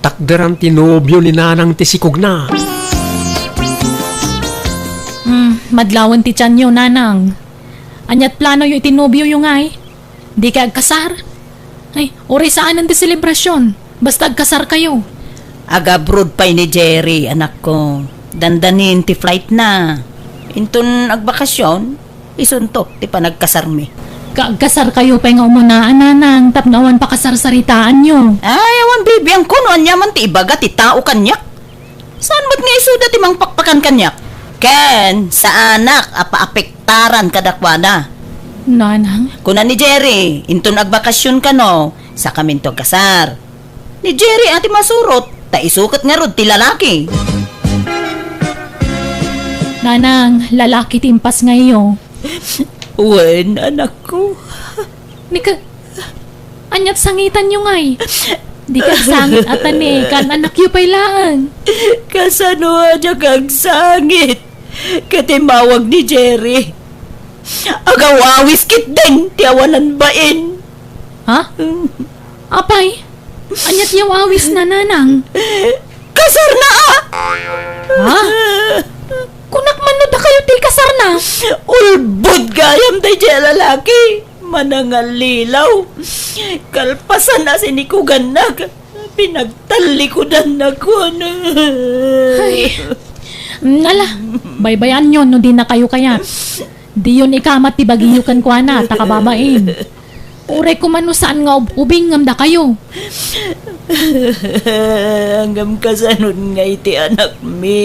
takderan ti nobio ni Nanang ti sikogna. Hmm, madlawen ti tianyo, Nanang. Ania't planoyo iti nobioyo ngay? Dikay agkasar? Ay, uray saanen ti selebrasion. Basta agkasarkayo. Agabroad pay ni Jerry, anakko. Dandanin ti flightna. Inton agbakasyon, isunto ti panagkasarmi. Kaagkasarkayo pay nga umuna, Nanang, tapno awan pakasarsaritaanyo. Ay, awan bibiangko no ania man ti ibaga ti tao kaniak. Saan met nga isuda ti mangpakpakan kaniak? Ken saanak a paapektaran kadakuada. Nanang? Kuna ni Jerry, inton agbakasyon kano, sakaminto agkasar. Ni Jerry a ti masurot, ta isu ket ngarud ti lalaki. Nanang, lalaki ti impasngayyo. Wen, anakko. Ni ka-, Ania't sangitanyo ngay? Dikay agsangit a tani, kaan-anakyo pay laeng. Kasano a diak agsangit? Ket immawag ni Jerry. Agaw-awis ketdin ti awanan bain. Ha? Apay? Ania't yaw-awisna, Nanang? Kasarna, a! Ha? Kunak man no dakayo ti kasarna? Ulbod gayam daydiay a lalaki. Manangallilaw. Kalpasan a sinikugannak, pinagtallikudannak. Ay. Mm, ala, baybay-anyon no dinakayo kayat. Diyon ikamat ti bagiyo kenkuana, ta kababain. Uray koma no saan nga ub-ubing ngem dakayo. Ngem kasanon nga iti anakmi?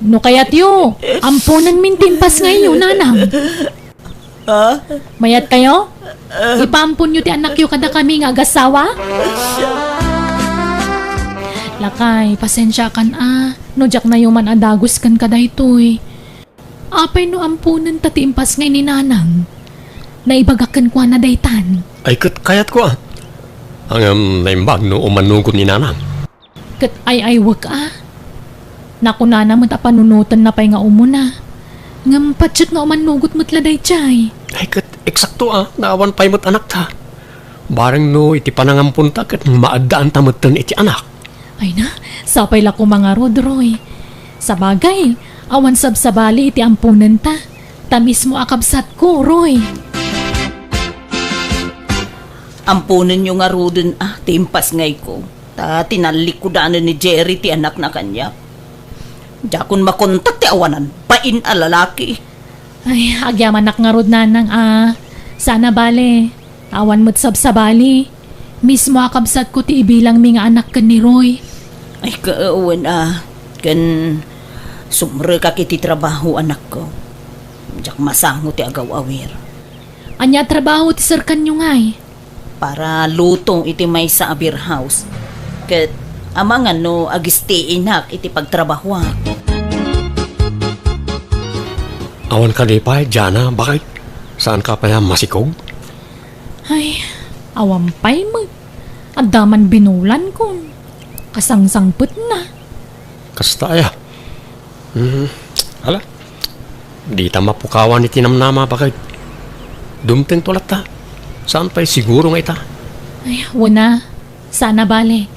No kayatyo, amponenmin ti impasngayyo, Nanang. Ha? Mayat kayo? Ipaamponyo ti anakyo kadakami nga agassawa? Lakay, pasensiakan a, no diak nayo man a dagus kenka daytoy. Apay no amponenta ti impasngay ni Nanang? Naibagak kenkuana daytan. Ay, ket kayatko a. Ngem naimbag no umanugot ni Nanang. Ket ay-aywek a. Nakunana met a panunotenna pay nga umuna. Ngem patiek nga umanugot met la daydiay. Ay, ket eksakto a, naawan pay met anakta. Bareng no iti panangamponta ket maaddaanta metten iti anak. Ay na, sapay la koma ngarud, Roy. Sabagay, awan sabsabali iti amponenta. Ta mismo a kabsatko, Roy. Amponenyo ngaruden a ti impasngayko. Ta tinallikudanen ni Jerry ti anakna kaniak. Diakon makontak ti awanan bain a lalaki. Ay, agyamanak ngarud, Nanang a. Saan a bale. Awan met sabsabali. Mismo a kabsatko ti ibilangmi nga anak ken ni Roy. Ay, kawen a. Ken sumrekak iti trabaho, anakko. Diak masango ti agaw-awir. Ania a trabaho ti serkanyo ngay? Para luto iti maysa a beer house. Ket amangan no agistiinak iti pagtrabahoak. Awan kadi pay, Jana, bakit? Saan ka pay a masikog? Ay, awan pay met. Adda man binulankon. Kasangsangpetna. Kasta aya. Mhm. Ala. Dita mapukawan iti namnama, bakit? Dumtengto latta. Saan pay siguro nga ita? Ay, wen a. Saan a bale.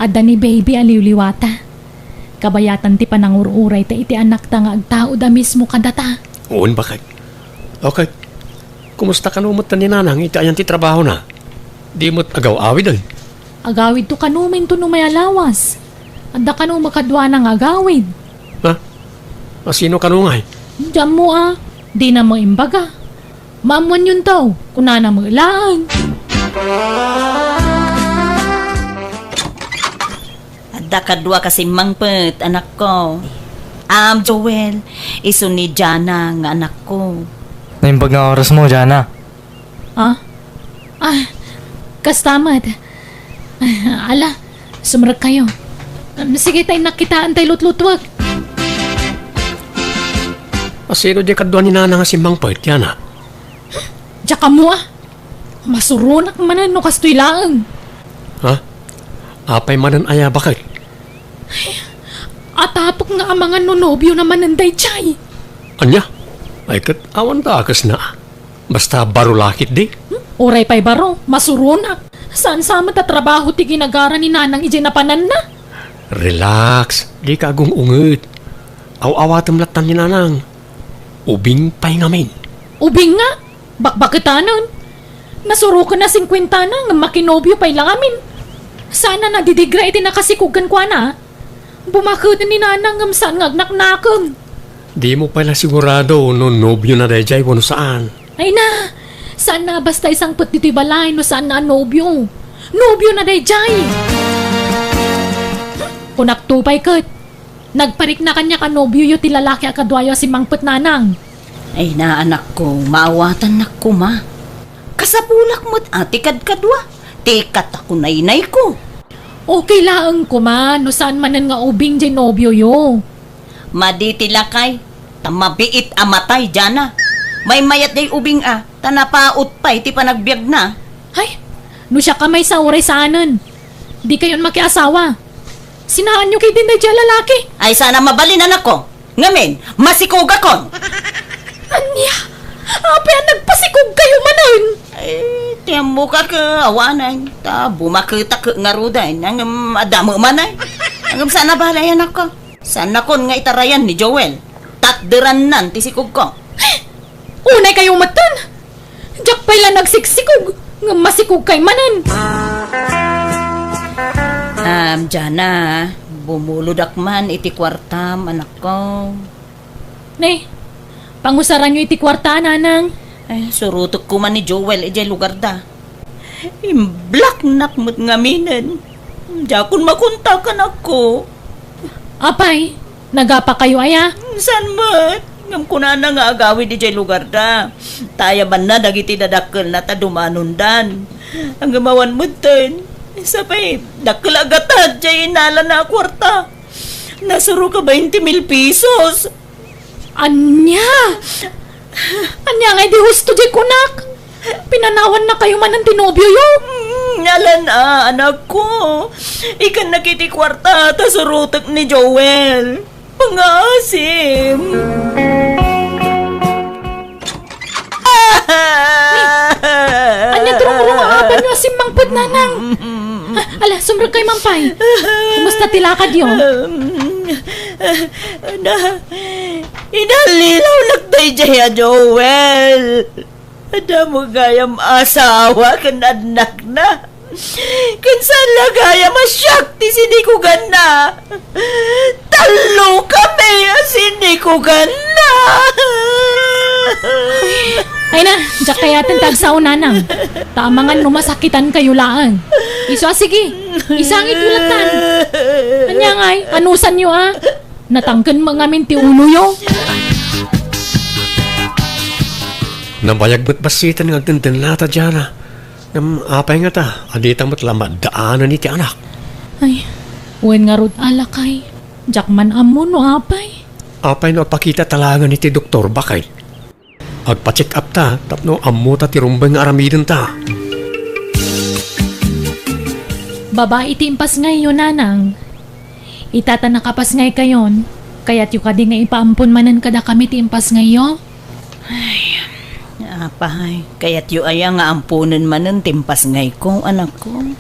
Adda ni baby a liwliwata. Kabayatan ti panangur-urayta iti anakta nga agtaud a mismo kadata. Wen, bakit? Okay. Kumusta kano met ni Nanang iti ayan ti trabahona? Di met agaw-awiden? Agawidto kano met inton umay a lawas. Adda kano met kaduana nga agawid. Ha? A, sino kano ngay? Diak ammo a. Dina met imbaga. Maammoanyonto, kunana met laeng. Adda kadua ka simmangpet, anakko. Am, Joel, isu ni Jana nga anakko. Naimbag nga oras mo, Jana? Ah? Ah, kasta met. Ala, sumrekkayo. Sige, ta innak kitaen tay lutlutuek. A, sino diay kadua ni Nana nga simmangpet, Jana? Diak ammo a. Masuronak manen no kastoy laeng. Ha? Apay manen aya, bakit? Atapek nga amangan no nobiona manen daydiay. Ania? Ay ket, awan dakesna. Basta baro la ketdi. Hmm? Uray pay baro, masuronak. Saan sa met a trabaho ti ginagara ni Nanang idiay napananna? Relax, dika agung-unget. Aw-awatem latta ni Nanang. Ubing pay ngamin. Ubing nga? Bakbaketanen. Nasuroken a singkuentana ngem makinobio pay la ngamin. Saan a nadidigra iti nakasikog kenkuana. Bumaketen ni Nanang ngem saan nga agnaknakem. Dimo pay la sigurado no nobiona daydiay wenno saan. Ay na, saan na a basta isangpet ditoy balay no saan na a nobio. Nobiona daydiay. Kunakto pay ket, nagparikna kaniak a nobioyo ti lalaki a kaduayo a simmangpet, Nanang. Ay na, anakko, maawatannak koma. Kasapulak met a ti kadkadua, ti katakunaynayko. Okay laeng koma no saan manen nga ubing diay nobioyo. Madi ti lakay, ta mabiit a matay, Jana. Maymayat diay ubing a, ta napaut pay ti panagbiagna. Ay, no siak a maysa uray saanen. Dikayon makiasawa. Sinaanyo ketdin daydiay a lalaki. Ay, saan a mabalin, anakko. Ngamin, masikogakon. Ania? Apay a nagpasikogkayo manen? Ay, ti ammok ket awanen, ta bumaketak ngaruden, ngem adda met manen. Ngem saan a balay, anakko. Saannakon nga itarayan ni Joel. Takderannan ti sikogko. Unaykayo metten. Diak pay la nagsiksikog, ngem masikogkay manen. Am, Jana, bumulodak man iti kuartam, anakko. Ne, pangusaranyo iti kuarta, Nanang. Ay, surotek koma ni Joel idiay lugarda. Imblaknak met ngaminen. Diakon makontak, anakko. Apay, nagapakayo aya? Saan met? Ngem kunana nga agawid idiay lugarda. Ta ayabanna dagiti dadakkelna ta dumanondan. Ngem awan metten. Sapay, dakkel a gatad diay inalana a kuarta. Nasurok a bainte mil pesos. Ania? Ania nga idi husto diay kunak? Pinanawannakayo manen ti nobioyo? Mm, alan a, anakko. Ikannak iti kuarta ta surotek ni Joel. Pangaasim. Ania ti rumruma a apanyo a simmangpet, Nanang? Ala, sumrekkay man pay. Kumusta ti lakadyo? Na, inallilawnak daydiay a Joel. Adda met gayam asawa ken annakna. Ken saan la gayam a siak ti sinikuganna. Tallo kami a sinikuganna. Ay na, diak kayaten ti agsao, Nanang. Ta amangan no masakitankayo laeng. Isu a sige, isangityo lattan. Ania ngay, anusanyo a? Natangken met ngamin ti uloyo. Nabayag met bassiten nga agtentenna ta Jana. Ngem apay ngata a dita met la maddaanen iti anak? Ay, wen ngarud a lakay, diak man ammo no apay. Apay no agpakita talaangan iti doktor, baket? Agpa-check up ta tapno ammota ti rumbeng nga aramidenta. Babai ti impasngayyo, Nanang. Ita ta nakapasngaykayon, kayatyo kadi nga ipaampon manen kadakami ti impasngayyo? Ay, apay, kayatyo aya nga amponen manen ti impasngayko, anakko?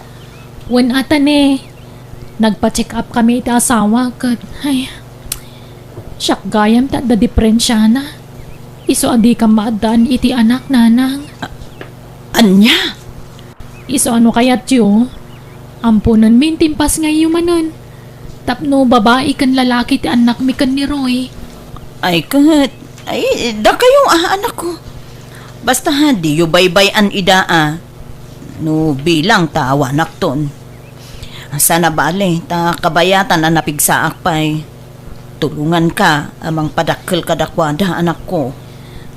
Wen a ta ne, nagpa-check up kami iti asawa ket, ay, siak gayam ti adda diferensiana. Isu a dikam maaddaan iti anak, Nanang. A-, ania? Isu a no kayatyo, amponenmi ti impasngayyo manen. Tapno babai ken lalaki ti annakmi ken ni Roy. Ay ket, ay, dakayo a, anakko. Basta, diyo baybay-an ida a, no bilang ta awanakton. Saan a bale, ta kabayatan a napigsaak pay. Tulonganka a mangpadakkel kadakuada, anakko.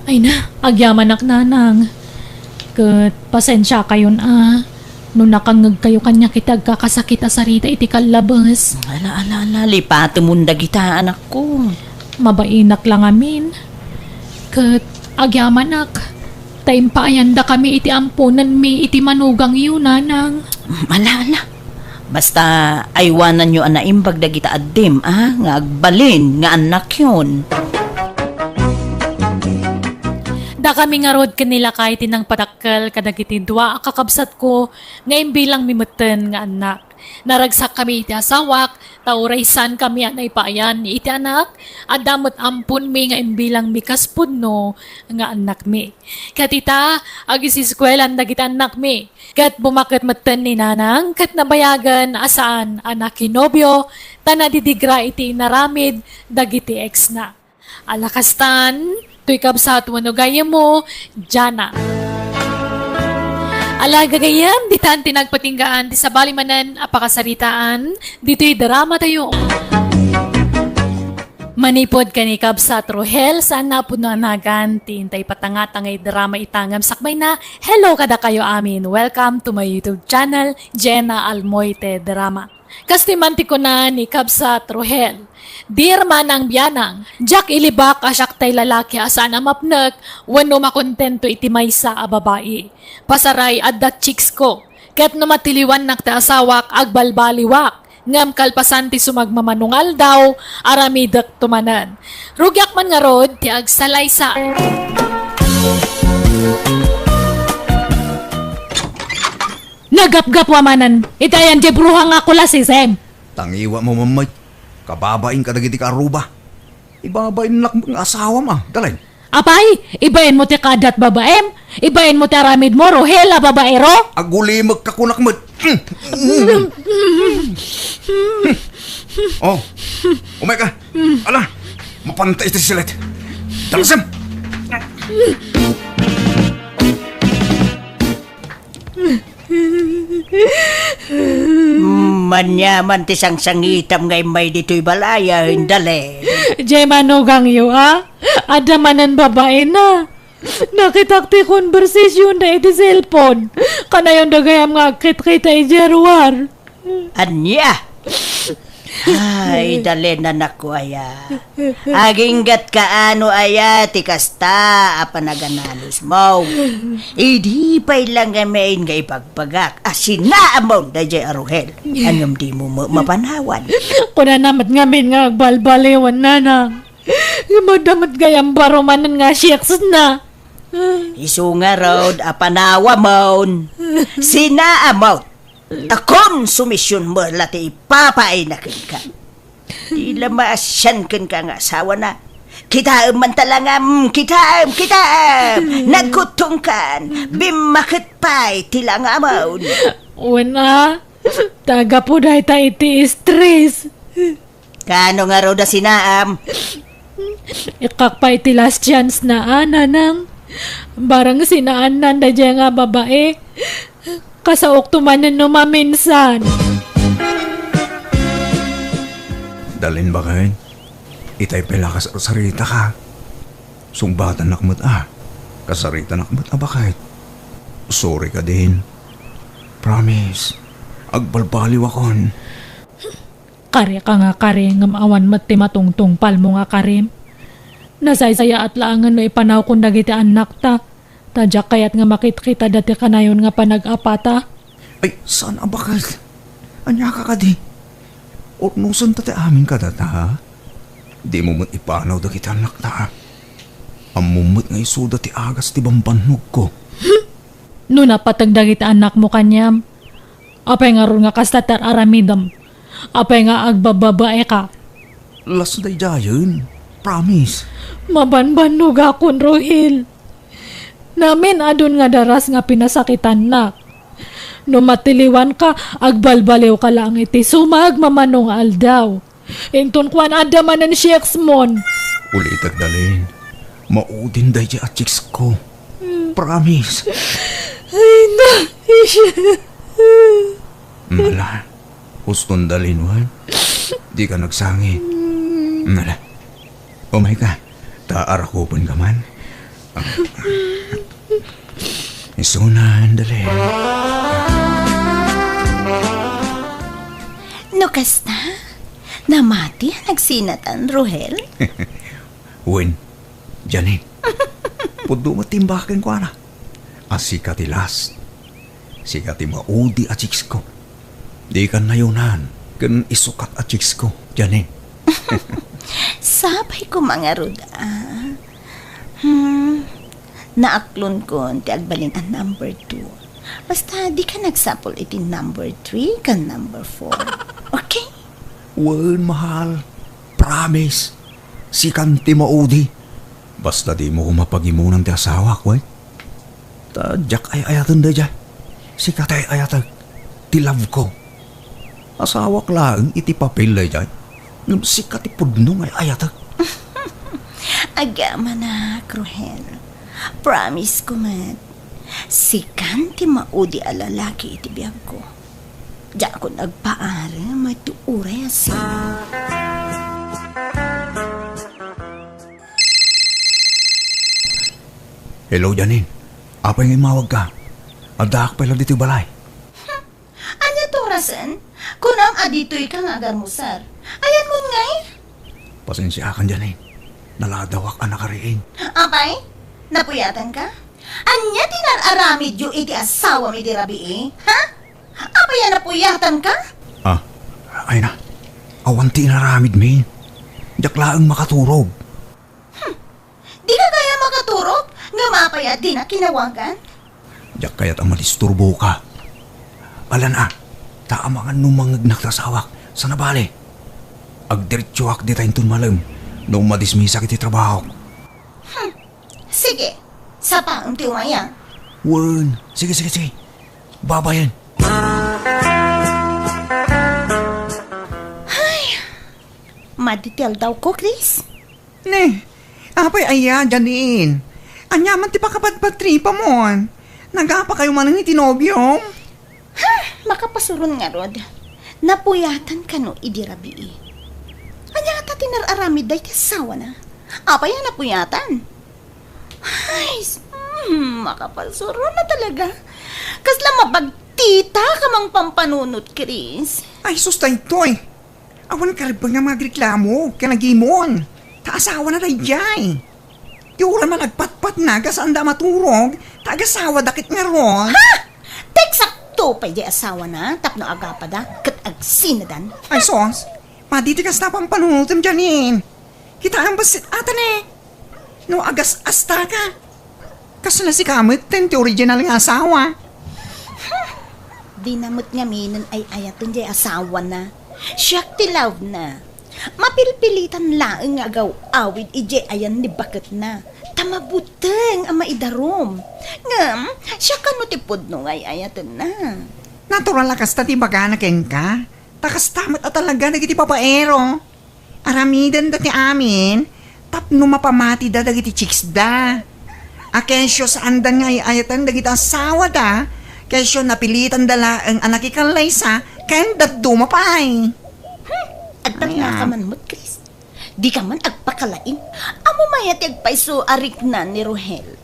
Ay na, agyamanak, Nanang. Ket pasensiakayon a, no nakangngegkayo kaniak iti agkakasakit a sarita iti kallabes. Ala, ala, ala, lipatemon dagita, anakko. Mabainak la ngamin. Ket agyamanak, ta impaayandakami iti amponenmi iti manugangyo, Nanang. Ala, ala. Basta aywananyo a naimbag dagita addim, a, nga agbalin nga annakyon. Dakami ngarud ken ni lakay ti nangpadakkel kadagiti dua a kakabsatko nga imbilangmi metten nga annak. Naragsakkami iti asawak, ta uray saankami a naipaayan iti anak, adda met amponmi nga imbilangmi kas pudno nga annakmi. Ket ita, agisiskuelan dagiti annakmi. Ket bumaket metten ni Nanang ket nabayagen a saan a nakinobio ta nadidigra iti inaramid dagiti ex-na. Ala kastan, toy kabsat wenno gayyemmo, Jana. Ala gagayyem, ditan ti nagpatinggaan ti sabali manen a pakasaritaan ditoy drama tayo. Manipud ken ni Kabsat Rohel, saan a pudno a nagan ti intay patangata nga idrama ita ngem sakbayna. Hello kadakayo amin. Welcome to my YouTube channel, Jenna Almoite Drama. Kastoy man ti kuna ni Kabsat Rohel, "Dear Manang Bianang, diak ilibak a siak tay lalaki a saan a mapnek wenno makontento iti maysa a babai. Pasaray, adda chicks ko. Ket no matiliwannak ti asawak, agbalbaliwak. Ngem kalpasan ti sumagmamano nga aldaw, aramidek to manen. Rugiak man ngarud ti agsalaysay." Nagapgap a manen iti ayan ti bruha nga kulasisem. Tangiwa mo, Mammay. Kababain kadagiti kaaruba. Ibabainnak nga asawam a, Dalin. Apay, ibain mo ti kaaddat babaem? Ibain mo ti aramid mo, Rohel a babaero? Agulimek ka kunak met. Oh, umay ka. Ala, mapanta iti silet. Dalasem! Maniaman ti sangsangitam nga immay ditoy balay a, Dalin. Jay manugangyo, a? Adda manen babaena. Nakitak ti konbersasyonda iti cellphone. Kanayon da gayam nga agkitkita idiay ruar. Ania? Ay, Dalin, anakko aya. Aginggatka no aya ti kasta a panaganalosmo. Idi pay la ngamin nga ibagbagak a sinaamon daydiay a Rohel. Ngem dimo ma-, mapanawan. Kunana met ngamin nga agbalbaliwen, Nanang. Ngem adda met gayam baro manen nga siyakesna. Isu ngarud a panawamon, sinaamon, ta konsumisionmo la ti ipapaayna kenka. Di la maasian kenka nga asawana. Kitaem man ta langam, kitaem, kitaem! Nagkuttongkan, bimmaket pay ti langamon. Wen a, ta gapu dayta iti stress. Kaano ngarud a sinaam? Ikkak pay ti last chance na, a, Nanang. Barang sinaannan daydiay nga babai, kasaokto manen no maminsan. Dalin, baket? Itay pay la kasarsarita ka. Sungbatannak met a. Kasaritanak met a, baket. Sorry ka din. Promise. Agbalbaliwakon. Kari ka nga kari, ngem awan met ti matungtungpalmo nga karim. Nasaysayaat laengen no ipanawkon dagiti annakta, ta diak kayat nga makitkitada ti kanayon nga panag-apata. Ay, saan a baket? Ania ka kadi? Urnosenta ti amin kadata, ha? Dimo met ipanaw dagiti annakta, ha? Ammom met nga isuda ti agas ti bambannogko. No napateg dagiti annakmo kaniam, apay ngarud nga kasta ti ar-aramidem? Apay nga agbababae ka? Las daydiayen. Promise. Mabanbannogakon, Rohel. Namin-adun nga daras nga pinasakitannak. No matiliwanka, agbalbaliwka laeng iti sumagmamano nga aldaw. Inton kuan, adda manen chicks mon. Ulitek, Dalin. Maudin daydiay a chicks ko. Promise. Ay, na. Mala. Uston, Dalin, wen? Di ka nagsangit. Mala. Umay ka. Ta arakupen ka man. Isunan, Dalin. No kasta, namati a nagsinatan, Rohel? Wen, Janine. Pudno met ti imbag kenkuana. A sika ti last. Sika ti maudi a chicks ko. Dikan nayonan ken isukat a chicks ko, Janine. Sapay ko mangarud, a. Hmm. Naaklonkon ti agbalin a number two. Basta, dika nagsapul iti number three ken number four. Okay? Wen, mahal. Promise. Sikan ti maudi. Basta dimo koma pagimunan ti asawak, wen? Ta diak ay-ayaten daydiay. Sika ti ay-ayatek. Ti love ko. Asawak laeng iti papel daydiay. Ngem sika ti pudno nga ay-ayatek. Agamanak, Rohel. Promise ko met. Sikan ti maudi a lalaki iti biagko. Diakon agpaarem iti uray a saan. Hello, Janine. Apay nga immawagka? Addaak pay la ditoy balay. Ania ti orasen? Kunam a ditoyka nga agarmusar. Ayanmon ngay? Pasensiakan, Janine. Naladawak a nakariing. Apay? Napuyatanka? Ania ti inar-aramidyo iti asawam idi rabii? Ha? Apay a napuyatanka? Ah, ay na. Awan ti inaramidmi. Diak laeng makaturog. Hmm. Dika gayam makaturog? Ngem apay a dinak kinawagan? Diak kayat a madisturboka. Alan a, ta amangan no mangngegnak ti asawak. Sana bale, agdiretsoak dita inton malem no madismisak iti trabahok. Hmm. Sige, sapaem ti umay a. Wen, sige, sige, sige. Babayen. Ay, madi ti aldawko, Chris. Ne, apay aya, Janine? Ania man ti pakapadpadtripamon? Nagapakayo manen iti nobiom? Ha, makapasuron ngarud. Napuyatan kano idi rabii? Ania ngata ti inar-aramid daydi asawana? Apay a napuyatan? Ay, s-, hmm, makapasuron na talaga. Kasla mabagtita ka mangpampanunot, Chris. Ay, sus, daytoy. Awan karebbeng nga magreklamo ken agimon. Ta asawana daydiay. Ti uray man agpatpatna, ga saanda a maturog, ta agasawada ket ngarud. Ha? Ti eksakto pay diay asawana tapno agapada ket agsinadan. Ay, sus. Madi ti kasta a pampanunotem, Janine. Kitaem bassit ata ne. No agas-asta ka. Kasla sika metten ti original nga asawa. Dina met ngaminen ay-ayaten diay asawana. Siak ti love na. Mapilpilitan laeng nga agaw-awid idiay ayan ni baketna. Ta mabuteng a maidarum. Ngem, siak kano ti pudno nga ay-ayatenna. Natural a kasta ti ibagana kenka. Ta kasta met a talaga dagiti babaero. Aramidenda ti amin tapno mapamatida dagiti chicksda. A kesyo saandan nga ay-ayaten dagiti asawada, kesyo napilitanda laeng a nakikallaysa ken dadduma pay. Hmm, agtangngaka man met, Chris. Dika man agpakalaing. Ammom aya ti agpayso a riknan ni Rohel?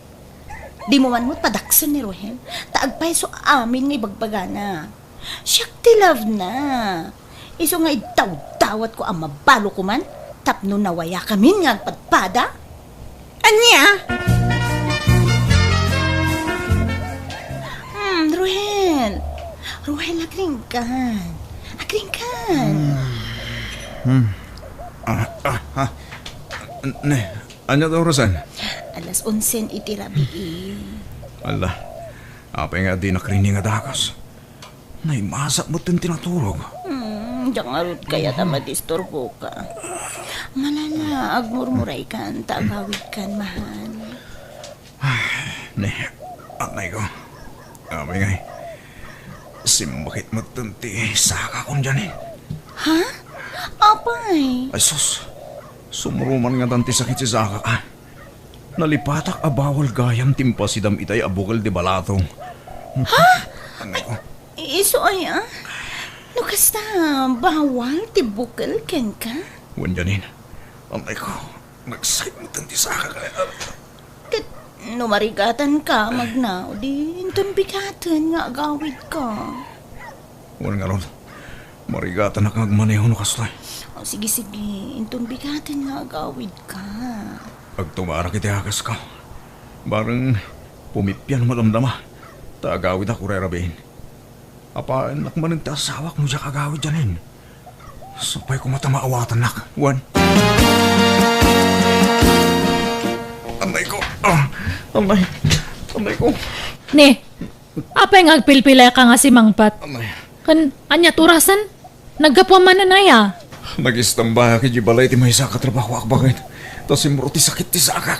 Dimo man met padaksen ni Rohel, ta agpayso amin nga ibagbagana. Siak ti love na. Isu nga idawdawatko a mabalokoman tapno nawayakamin nga agpadpada. Ania? Hmm, Ruhel. Ruhel, agringkan. Agringkan. Hmm. Ah, ah, ah. Ne, ania ti orasen? Alas onsen iti rabii. Ala, apay nga dinak rining a dagus? Naimasak metten ti naturog. Hmm, diak ngarud kayat a madisturboka. Malala, agmurmuraykan, ta agawidkan, mahal. Ay, ne, anay ko. Apay ngay, simmakit metten ti sakakon, Janine. Ha? Apay? Ay, sus. Sumruman ngatan ti sakit ti sakak, ah. Nalipatak a bawal gayam ti impasidam itay a bukel ti balatong. Ha? Anay ko. I-, isu aya? No kasta, bawal ti bukel kenka? Wen, Janine. Anay ko. Nagsakit metten ti sakak. Ket no marigatanka, magna, di inton bigaten nga agawidka. Wen ngarud, marigatanak nga agmaneho no kastoy. O, sige, sige. Inton bigaten nga agawidka. Agtugarak iti akasko. Bareng pumipia no madamdama. Ta agawidak uray rabiin. Apaannak manen ti asawak no diak agawid, Janine. Sapay koma ta maawatannak, wen. Anay ko. Ah. Amay, amay ko. Ne, apay nga agpilpilayka nga simangpet? Amay. Ken, ania ti orasen? Naggapuam manen aya? Nagistamba idiay balay ti maysa a katrabahoak, baket. Ta simro ti sakit ti sakak.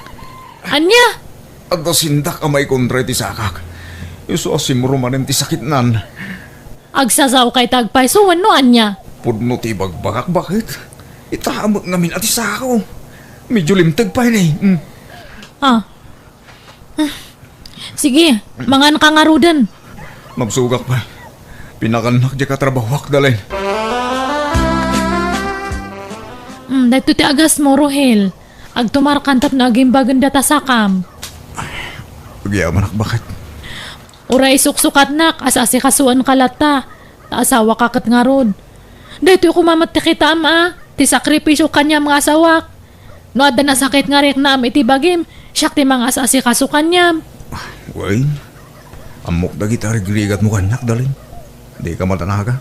Ania? Adda sindak a maikontra iti sakak. Isu a simro manen ti sakitnan. Agsasaoka iti agpayso wenno ania? Pudno ti ibagbagak, baket. Ita met ngamin a ti sako. Medyo limteg pay ni. Mm. Ah. Sige, manganka ngaruden. Mabsogak pay. Pinakannak diay katrabahoak, Dalen. Mm, daytoy ti agasmo, Rohel. Agtumarkan tapno agimbagen data sakam. Agyamanak, baket. Uray isuksukatnak, as-asikasoenka latta, ta asawaka ket ngarud. Daytoy koma met ti kitaem a, ti sakripisio kaniam nga asawak. No adda nasakit nga riknaem iti bagim, siak ti mangas-asikaso kaniam. Wen, ammok dagiti rigrigatmo kaniak, Dalen. Dika madanaga.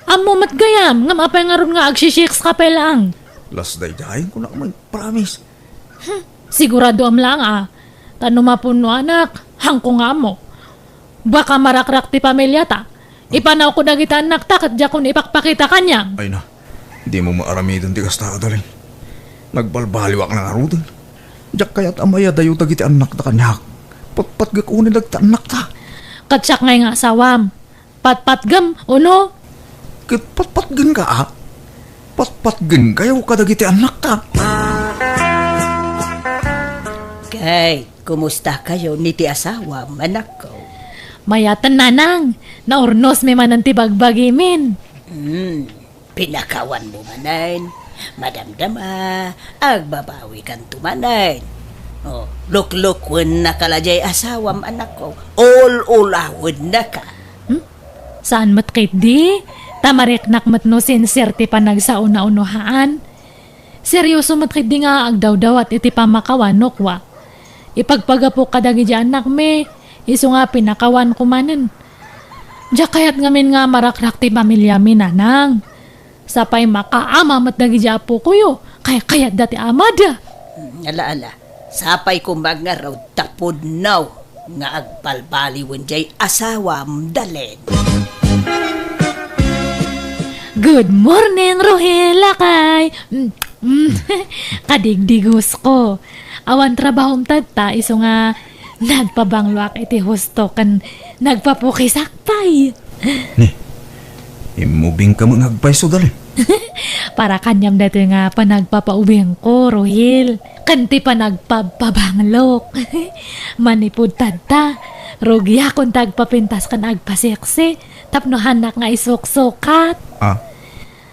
Ammo met gayam, ngem apay ngarud nga agsisiks ka pay laeng? Las daydiay, kunak met, promise. Hmm, siguradoam laeng a. Ta no mapunnoanak, haanko nga ammo. Baka marakrak ti pamiliata. Ipanawko dagiti annakta ket diakon ipakpakita kaniam. Ay na, dimo maaramiden ti kasta, Dalen. Nagbalbaliwak na ngaruden. Diak kayat a mayadayo dagiti annakta kaniak. Patpatgek unay dagiti annakta. Ket siak ngay nga asawam. Patpatgem, uno? Ket patpatgenka, a? Patpatgenkayo kadagiti annakta. Kay, kumustakayo ni ti asawam, anakko? Mayaten, nanang. Naurnosmi manen ti bagbagimin. Hmm, pinakawanmo manen. Madamdama, agbabawikanto manen. Oh, luklukwen naka la diay asawam, anakko. Ul-ulawennaka. Hmm? Saan met ketdi? Ta mariknak met no sincere ti panagsao na uno haan. Serioso met ketdi nga agdawdawat iti pammakawan no kua. Ipagpagapok kadagiti annakmi, isu nga pinakawanko manen. Diak kayat ngamin nga marakrak ti pamiliami, nanang. Sapay makaama met dagiti apokoyo, kaykayatda ti amada. Hmm, ala, ala. Sapay koma ngarud ta pudno nga agbalbaliwen diay asawam, Dalen. Good morning, Rohel, lakay. Mm, mm. Kadigdigos ko. Awan trabahom tatta, isu nga nagpabangloak iti husto ken nagpapukisak pay. Ni, immubingka met nga agpayso, Dalen. Para kaniam daytoy nga panagpapaubingko, Rohel. Ken ti panagpabpabanglok. Manipud tatta, rugiakon ti agpapintas ken agpaseksi tapno haannak nga isuksukat. Ah.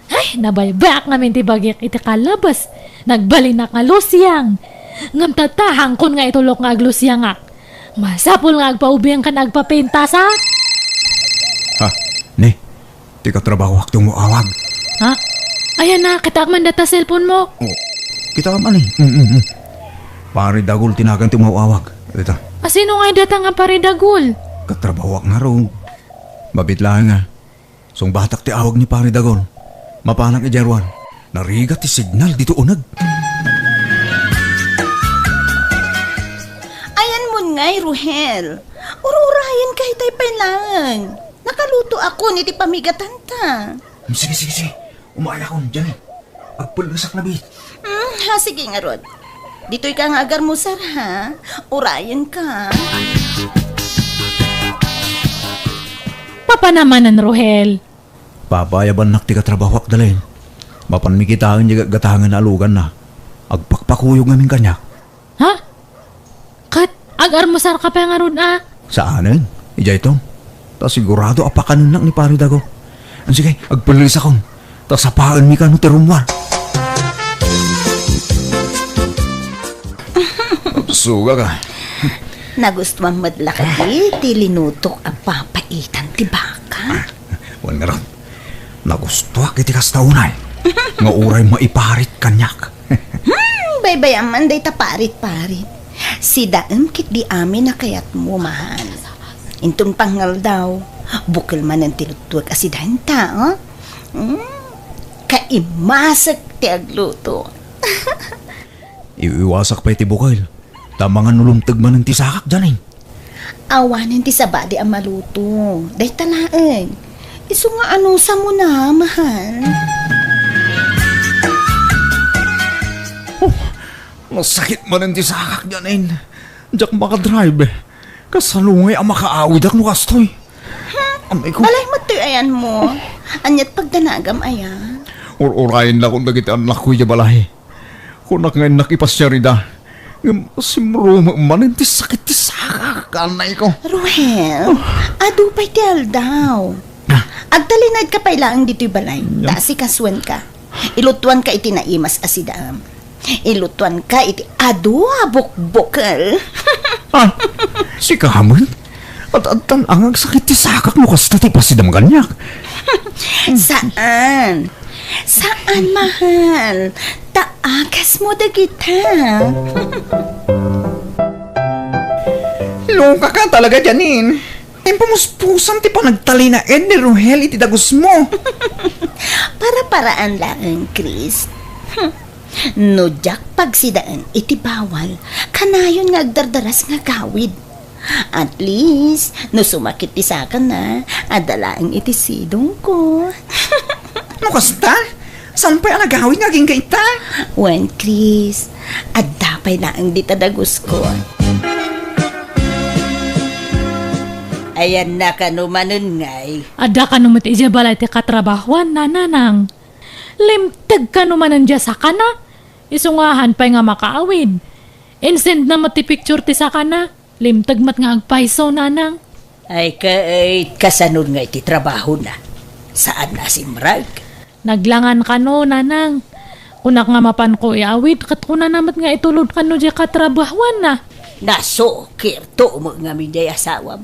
Ay, nabaybayak ngamin ti bagik iti kalabas. Nagbalinak nga lusiang. Ngem tatta, haankon nga itulok nga aglusiangak. Masapul nga agpaubing ken agpapintas, a? Ha? Ni, ti katrabahoak ti umaw-awag. Ha? Ayan na, kitaak man data cellphone mo. Oh, kitaam, ani? Mm, mm, mm. Pari Dagul ti nagan ti umaw-awag. Dita. Asino nga data nga Pari Dagul? Katrabahoak ngarud. Mabit laeng, a. Sungbatak ti awag ni Pari Dagul. Mapanak idiay ruar. Narigat ti signal ditoy uneg. Ayanmon ngay, Rohel. Ur-urayenka itay pay laeng. Nakalutoakon iti pamigatanta. Hmm, sige, sige, sige. Umayakon, Jenny. Agpellesak na bit. Hmm, ha, sige ngarud. Ditoyka nga agarmusar, ha? Urayenka. Papanamanen, Rohel. Papaayabannak ti katrabahoak, Dalen. Mapanmi kitaen diay gatgatangen a aluganna. Agpakpakuyog ngamin kaniak. Ha? Ket agarmusarka pay ngarud, a? Saanen. Idiay to. Ta sigurado a pakanennak ni Pari Dago. Sige, agpelesakon. Ta sapaenmi kano ti rummuar. Sugak, a. Nagustuam met la kadi ti linutok a papaitan ti baka? Wen ngarud, nagustuak iti kasta unay nga uray maiparit kaniak. Hmm, baybayam man dayta parit-parit. Sidaem ketdi amin a kayatmo, mahal. Inton pangngaldaw, bukel manen ti luttuek a sidaenta, oh? Hmm, kaimasek ti agluto. Iwiwasak pay ti bukel. Ta mangan no lumteg manen ti sakak, Janine. Awanen ti sabali a maluto. Dayta laeng. Isu nga anusam na, mahal. Oh, nasakit manen ti sakak, Janine. Diak makadrive. Kasano ngay a makaawidak no kastoy? Amay ko. Balay met ti ayanmo. Aniat pagdanagam aya? Ur-urayen la kon dagiti annakko idiay balay. Kunak nga innak ipasiar ida. Ngem simrumem manen ti sakit ti sakak, anay ko. Ruhel, adu pay ti aldaw. Ah. Agtalinaedka pay laeng ditoy balay. Nya? Ta asikasuenka. Ilutuanka iti naimas a sidaam. Ilutuanka iti adu a bukbukel. Ah, sika man? Ad-adtan a nga agsakit ti sakak no kasta ti ipasidam kaniak. Saan. Saan, mahal. Ta agasmo dagita. Loka ka talaga, Janine. Impumuspusan ti panagtalinaed ni Rohel iti dagusmo. Para-paraan laeng, Chris. Hmm. No diak pagsidaen iti bawal, kanayon nga agdardaras nga agawid. At least, no sumakit ti sakana, adda laeng iti sidongko. No kasta, saan pay a nagawid nga agingga ita? Wen, Chris, adda pay laeng dita dagusko. Ayanna kano manen ngay? Adda kano met idiay balay ti katrabahuanna, Nanang. Limteg kano manen diay sakana? Isu nga han pay nga makaawid. Insendna met ti picture ti sakana. Limteg met nga agpayso, Nanang. Ay, ket kasano ngay ti trabahona? Saanna a simrek? Naglangan kano, Nanang. Kunak nga mapanko iawid, ket kunana met nga itulod kano diay katrabahuanna. Nasukirto met ngamin diay asawam.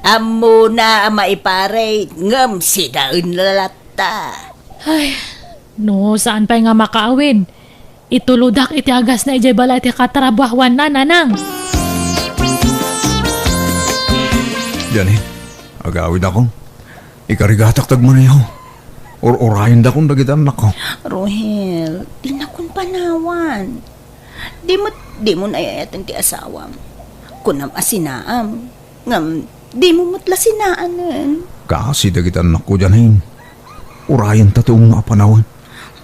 Ammona a maiparit, ngem sidaenna latta. Ay, no, saan pay nga makaawid? Itulodak iti agasna idiay balay ti katrabahuanna, Nanang. Janine, agawidakon. Ikarigatak ti agmaneho. Ur-urayendakon dagiti annakko. Rohel, dinakon panawan. Di met, dimo ay-ayaten ti asawam. Kunam a sinaam. Ngem, dimo met la sinaanen. Kaasi dagiti annakko, Janine. Urayenta ti umno a panawen.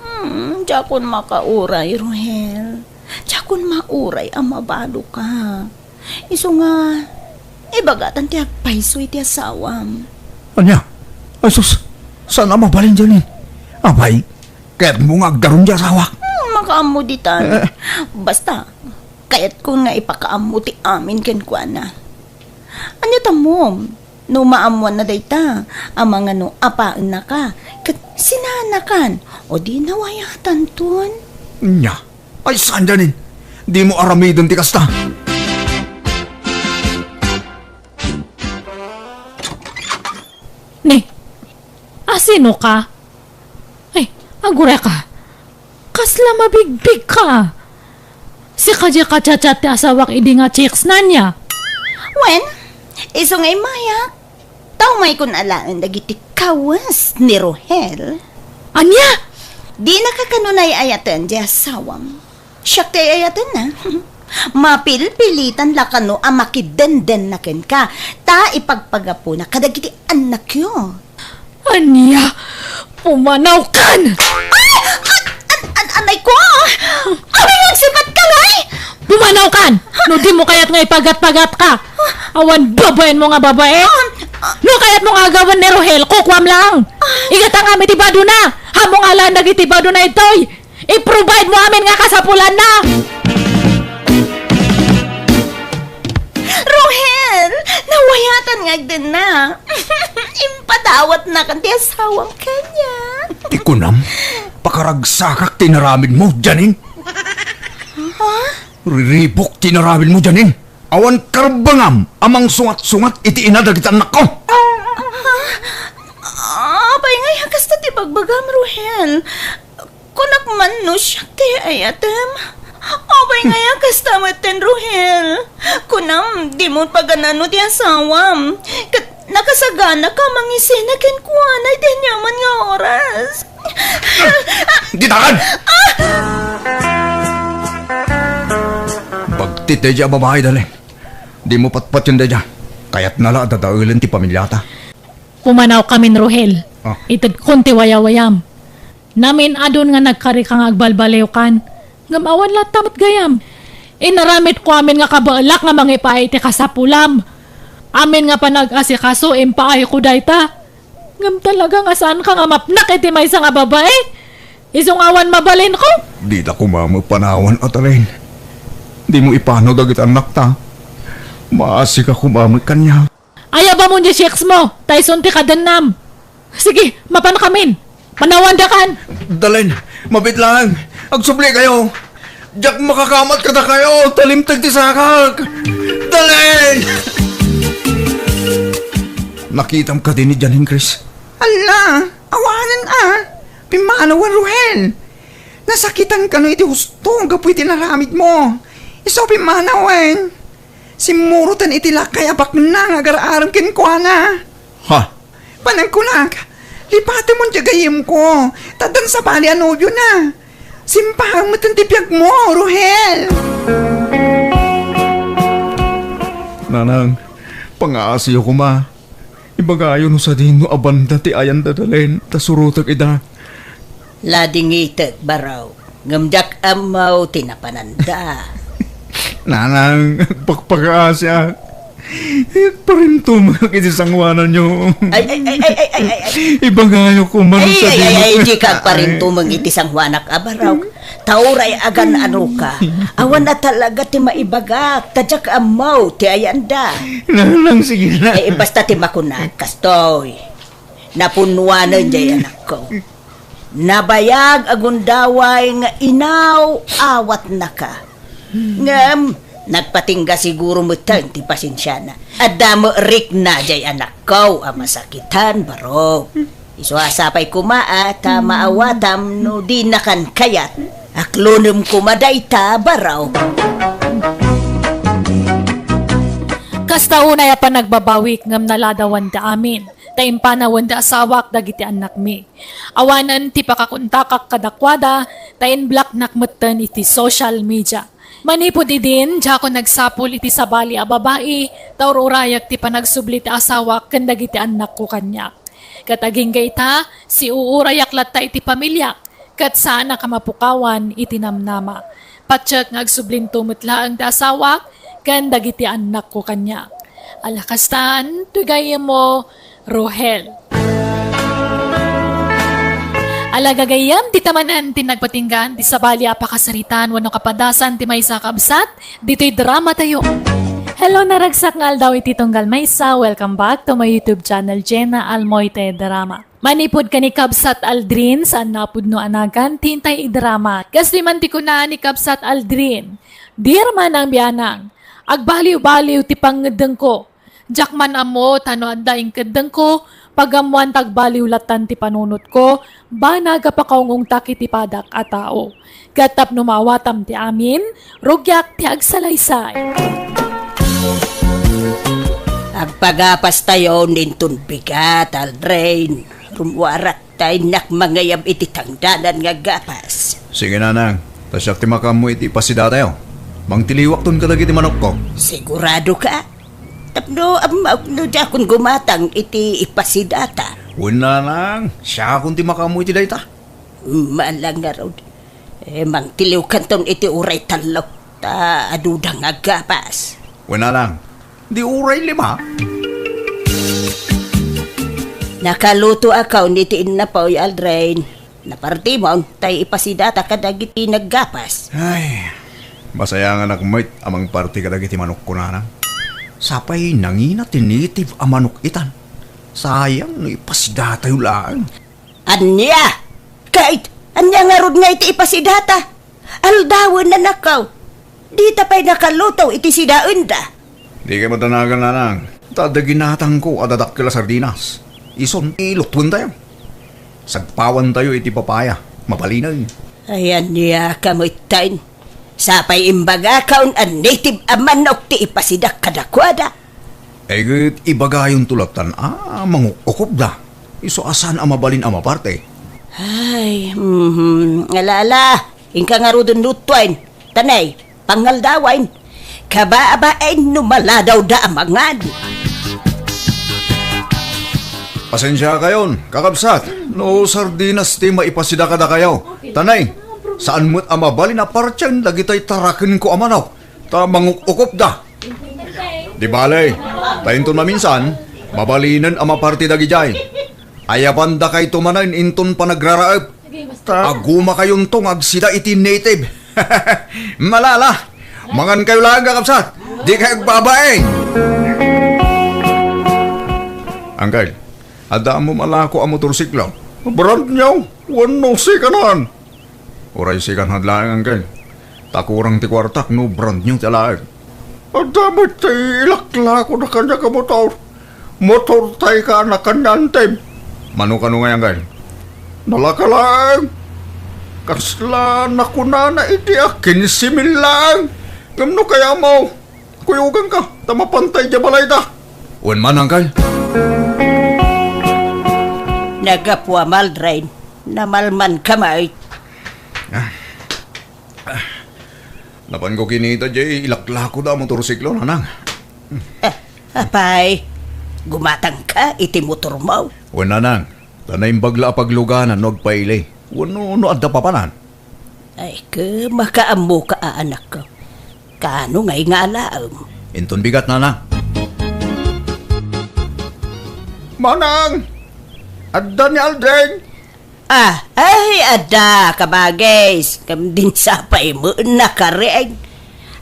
Hmm, diakon makauray, Rohel. Diakon mauray a mabaloka. Isu nga, ibagatan ti agpayso iti asawam. Ania? Ay sus, saan a mabalin, Janine? Apay, kayatmo nga agdarum ti asawak? Hmm, makaammo ditan. Eh. Basta, kayatko nga ipakaammo ti amin kenkuana. Ania ta ammom, no maammoanna dayta, amangan no apaennaka, ket sinaannakan, o di nawayatanton? Nya, ay saan, Janine? Dimo aramiden ti kasta. Ni, asino ka? Ay, agurayka. Kasla mabigbigka. Sika diay ka-chat-chat ti asawak idi nga chicks na nia. Wen, isu nga immayak. Ta umaykon alaen dagiti kawes ni Rohel. Ania? Dinaka kano ay-ayaten diay asawam. Siak ti ay-ayatenna. Mapilpilitan la kano a makidenden na kenka, ta ipagpagapuna kadagiti annakyo. Ania? Pumanawkan! Ay! An-, an-, an-, anay ko! Awan nga agsipatka, ngay! Pumanawkan! No dimo kayat nga ipagat-pagatka! Awan babaenmo nga babae! No kayatmo nga agawen ni Rohel, kukuam lang! Igatangam iti badona! Ammom alaen dagiti badona ditoy! I-provide mo amin nga kasapulanna! Rohel, nawayatan nga agdenna. Impadawatnakan ti asawam kaniak. Ti kunam, pakaragsakak ti inaramidmo, Janine. Ha? Riribuk ti inaramidmo, Janine. Awan karbengam a mangsungat-sungat iti ina dagiti annakko. Ah, apay ngay a kasta ti bagbagam, Rohel? Kunak man no siak ti ay-ayatem. Apay ngay a kasta metten, Rohel? Kunam, dimo pagan-ano ti asawam. Ket nakasaganaka a mangisina kenkuana iti aniaman nga oras. Ditakan! Ah! Bagti Itay a babai, Dalen. Dimo patpatien dayta. Kayatna la a dadaelen ti pamiliata. Pumanawkamin, Rohel. Ah. Itedkon ti wayawayam. Namin-adun nga nagkarika nga agbalbaliwkan. Ngem awan latta met gayam. Inaramidko amin nga kabaelak nga mangipaay iti kasapulam. Amin nga panag-asikaso, impaayko dayta. Ngem talaga nga saanka nga mapnak iti maysa nga babai? Isu nga awan mabalinko? Dita koma met panawan, Dalen. Dimo ipanaw dagiti annakta. Maasika koma met kaniak. Ayabamon diay sex mo, ta isun ti kadennam. Sige, mapankamin. Panawandakan. Dalen, mabiit laeng. Agsublikayo. Diak makakamat kadakayo, ta limteg ti sakak. Dalen! Nakitam kadi ni Janine, Chris? Ala, awanen a. Pimmanawen, Rohel. Nasakitan kano iti husto gapu iti naramidmo. Isu pimmanawen. Simmuroten iti lakay a baknang nga agar-arem kenkuana. Ha? Panagkunak, lipatemon diay gayyemko, ta addan sabali a nobiona. Simpaem metten ti biagmo, Rohel. Nanang, pangaasiyo koma. Ibagayo no sadino a banda ti ayan da Dalen, ta surotek ida. Ladingitek, Barok, ngem diak ammo ti napananda. Nanang, agpakpakaasiak. Agparintumengak iti sangoananyo. Ay, ay, ay, ay, ay, ay, ay, ay. Ibagayo koma no sadino. Ay, ay, ay, ay, dika agparintumeng iti sangoanak a Barok. Ta uray agan-anoka, awan a talaga ti maibagak, ta diak ammo ti ayanda. Nanang, sige na. Eh, basta ti makunak, kastoy. Napunnuanen diay anakko. Nabayag a gundaway nga inaw-awatnaka. Ngem, nagpatingga siguro metten ti pasensiana. Adda met rikna diay anakko a masakitan, Barok. Isu a sapay koma a ta maawatam no dinakan kayat. Aklonem koma dayta, Barok. Kasta unay a panagbabawik ngem naladawanda amin, ta impanawenda asawak dagiti annakmi. Awanen ti pakakontakak kadakuada, ta inblocknak metten iti social media. Manipud idin, diakon agsapul iti sabali a babai, ta ur-urayak ti panagsubli ti asawak ken dagiti annakko kaniak. Ket agingga ita, siuurayak latta iti pamiliak, ket saanak a mapukawan iti namnama. Patiek nga agsublinto met laeng ti asawak ken dagiti annakko kaniak. Ala kastan, ti gayyemmo, Rohel. Ala gagayyem, dita manen ti nagpatinggaan ti sabali a pakasaritaan wenno kapadasan ti maysa a kabsat ditoy dramatayo. Hello, naragsak nga aldaw iti tunggal maysa. Welcome back to my YouTube channel, Jenna Almoite Drama. Manipud ken ni Kabsat Aldrin, saanna a pudno a nagan ti intay idrama. Kastoy man ti kuna ni Kabsat Aldrin, "Dear Manang Bianang, agbaliw-baliw ti pangngeddengko. Diak man ammo ta no adda inkeddengko, pagammoan ta agbaliw lattan ti panunotko, banag a pakaung-ungtak iti padak a tao. Ket tapno maawatam ti amin, rugiak ti agsalaysay." Agpagapastayon inton bigat, Aldrin. Rummuarak ta innak mangayab iti tangdanan nga gapas. Sige, Nanang. Ta siak ti makaammo iti ipasidatayo. Mangtiliwakton kadagiti manokko. Sigurado ka? Tapno ammaok no diakon gumatang iti ipasidata. Wen, Nanang. Siakon ti makaammo iti dayta. Malang ngarud. Eh, mangtiliwkanton iti uray tallo. Ta aduda nga gapas. Wen, Nanang. Di uray lima. Nakalutoakon iti innapoy, Aldrin. Napartimon, tay ipasidata kadagiti naggapas. Ay, masayanganak met a mangparti kadagiti manokko, Nanang. Sapay nangina ti native a manok itan. Sayang no ipasidatayo laeng. Ania? Ket ania ngarud nga iti ipasidata? Aldawen, anakko. Dita pay nakaluto iti sidaenda. Dika madanagan, Nanang. Ta adda ginatangko a dadakkel a sardinas. Isun, ilutuentayo. Sagpawantayo iti papaya. Mabalinen. Ay, ania ka metten? Sapay imbagakon a native a manok ti ipasidak kadakuada. Ay, ket ibagayonto lattan a mangukukopda. Isu a saan a mabalin a maparte. Ay, mhm. Ala, ala. Inka ngaruden lutuen. Tanay, pangaldawen. kababain no maladawda a mangan. Pasensiakayon, kakabsat, no sardinas ti maipasida kadakayo. Ta nay, saan met a mabalin a partien dagitay tarakenko a manok, ta manguk-ukopda. Di bale, ta inton maminsan, mabalinen a maparti dagidiay. Ayabandakayto manen inton panagraraep. Ta agumakayonto nga agsida iti native. Malala, mangankayo laeng, kakabsat. Dikay agbabain. Angkel, adda mo malako a motorsiklo? Brand new, wenno second hand? Uray second hand laeng, Angkel. Ta kurang ti kuartak no brand new ti alaek. Adda met ti ilaklakoda kaniak a motor. Motor tay kaanakan ni Antem. Mano kano ngay, Angkel? Nalaka laeng. Kasla nakunana idi a kinse mil laeng. Ngem no kayatmo, kuyoganka, ta mapantay diay balayda. Wen man, Angkel. Nagapuam, Aldrin. Namalmanka met. Ah. Ah. Napanko kinita diay ilaklakoda a motorsiklo, Nanang. Ah, apay, gumatangka iti motormo? Wen, Nanang. Ta naimbag la a pagluganan no agpaili. Wenno no adda papanan. Ay, ket makaammoka a anakko. Kaano ngay nga alaem? Inton bigat, Nanang. Manang! Adda ni Aldrin! Ah, ay, adda, kabagis. Ngem dinsapay met nakaring.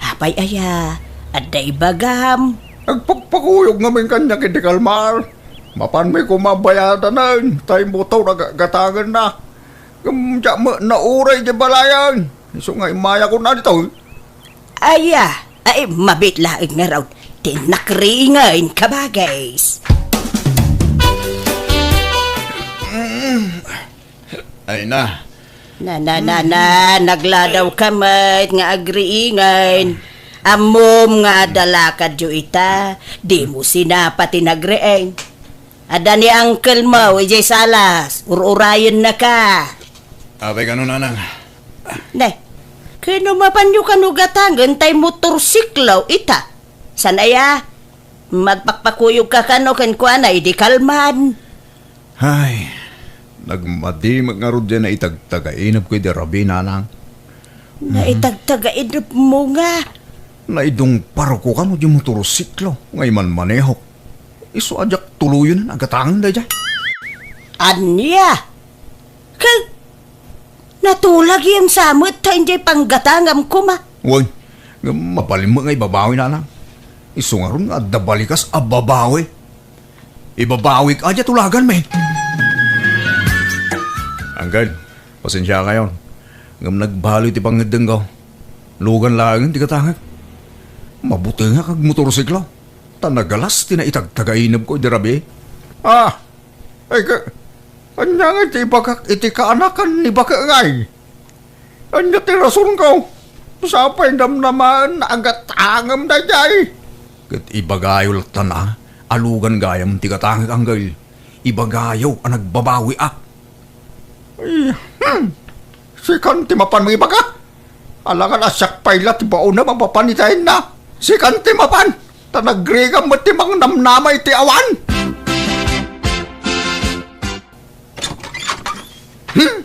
Apay aya, adda ibagam? Agpakpakuyog ngamin kaniak iti kalmar. Mapanmi koma bayadanen, tay motor a gagatangenna. Ngem diak met nauray di balayan. Isu nga immayakon ditoy. Aya, ay, mabiit laeng ngarud ti nakringen, kabagis. Ay na. Na, na, na, na, nagladawka met nga agriingen. Ammom nga adda lakadyo ita, dimo sinapa ti nagriing. Adda ni uncle mo, idiay salas, ur-urayennaka. Apay kano, Nanang? Ne, ket no mapanyo kano gatangen tay motorsiklo ita. San aya? Magpakpakuyogka kano kenkuana idi kalman. Ay, nagmadi met ngarud diay naitagtagainepko idi rabii, Nanang. Naitagtagainepmo nga? Naidungparko kano diay motorsiklo nga imanmanehok. Isu a diak tuloyen a gatangen daydiay. Ania? Ket natulagem sa met ta idiay panggatangam koma. Wen, ngem mabalin met nga ibabawi, Nanang. Isu ngarud nga adda balikas a babawi. Ibabawik a diay tulaganmi. Angkel, pasensiakayon. Ngem nagbaloy ti pangngeddengko. Lugan laengen ti gatangek. Mabutengak agmotorsiklo. Ta nagalas ti naitagtagainepko idi rabii. Ah, ay ka, ania ngay ti ibagak iti kaanakan ni Bake ngay? Ania ti rasonko? Sapay namnamaen a gatangem daydiay. Ket ibagayo latta a lugan gayam ti gatangek, Angkel. Ibagayo a nagbabawiak. Ay, hmm. Sikan ti mapan mangibaga. Alangan a siak pay la ti baonem a mapan itayenna. Sikan ti mapan. Ta nagrigam met ti mangnamnama iti awan. Hmm?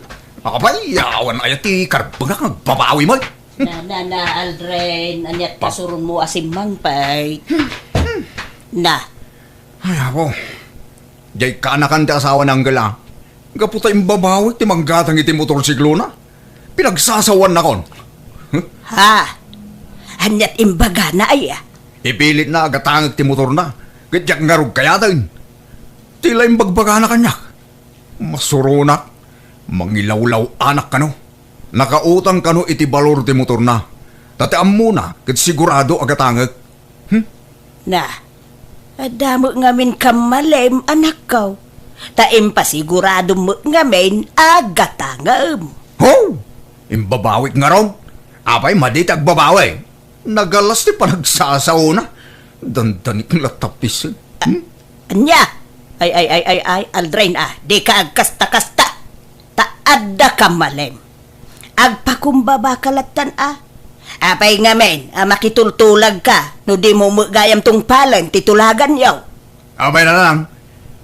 Apay, awan aya ti karbengak nga agbabawi met. Na, na, na, Aldrin, aniat pasuronmo a simmangpet? Na. Ay, apo. Diay kaanakan ti asawa ni Angkel, a. Gapu ta imbabawik ti manggatang iti motorsiklona. Pinagsasawaannakon. Ha? Aniat imbagana aya? Ipilitna a gatangek ti motorna, ket diak ngarud kayaten. Ti la imbagbagana kaniak. Masuronak, mangilawlaw-anak kano. Nakautang kano iti balor ti motorna. Ta ti ammona ket sigurado a gatangek. Hmm? Na, adda met ngamin kammalem, anakko. Ta impasiguradom met ngamin a gatangem. Ho! Imbabawik ngarud? Apay madi ti agbabawi? Nagalas ti panagsasaona. Dandanik la tapis. Hmm? Ania? Ay, ay, ay, ay, ay, Aldrin, a, dika agkasta-kasta. Ta adda kammalem. Agpakumbaba ka lattan, a. Apay ngamin a makitultulagka no dimo met gayam tungpalen ti tulaganyo? Apay, Nanang,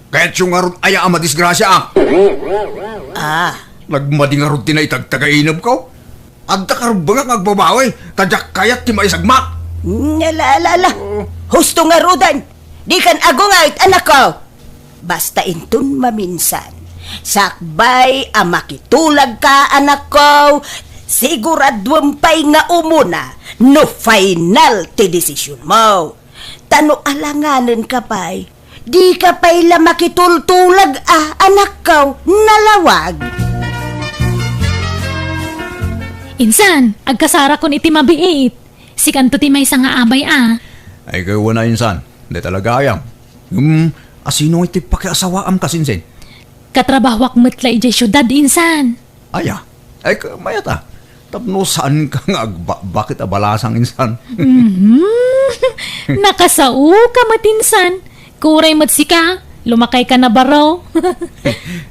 kayatyo ngarud aya a madisgrasiaak? Ah. Nagmadi ngarud ti naitagtagainepko. Adda karbengak nga agbabawi, ta diak kayat ti maisagmak. Ala, ala, ala. Oh. Husto ngaruden. Dikan agungayt, anakko. Basta inton maminsan, sakbay a makitulagka, anakko, siguraduem pay nga umuna no final ti desisionmo. Ta no alanganenka pay, dika pay la makitultulag a, anakko, nalawag. Insan, agkasarakon iti mabiit. Sikanto ti maysa nga abay a. Ay, ket wen a, insan, dayta la gayam. Hmm, asino ngay ti pakiasawaam, kasinsin? Katrabahoak met la idiay siudad, insan. Aya, ay, ket mayat a. Tapno saanka nga agbakbak iti balasang, insan. Mhm. Nakasaoka met, insan. Uray met sika, lumakayka na baro.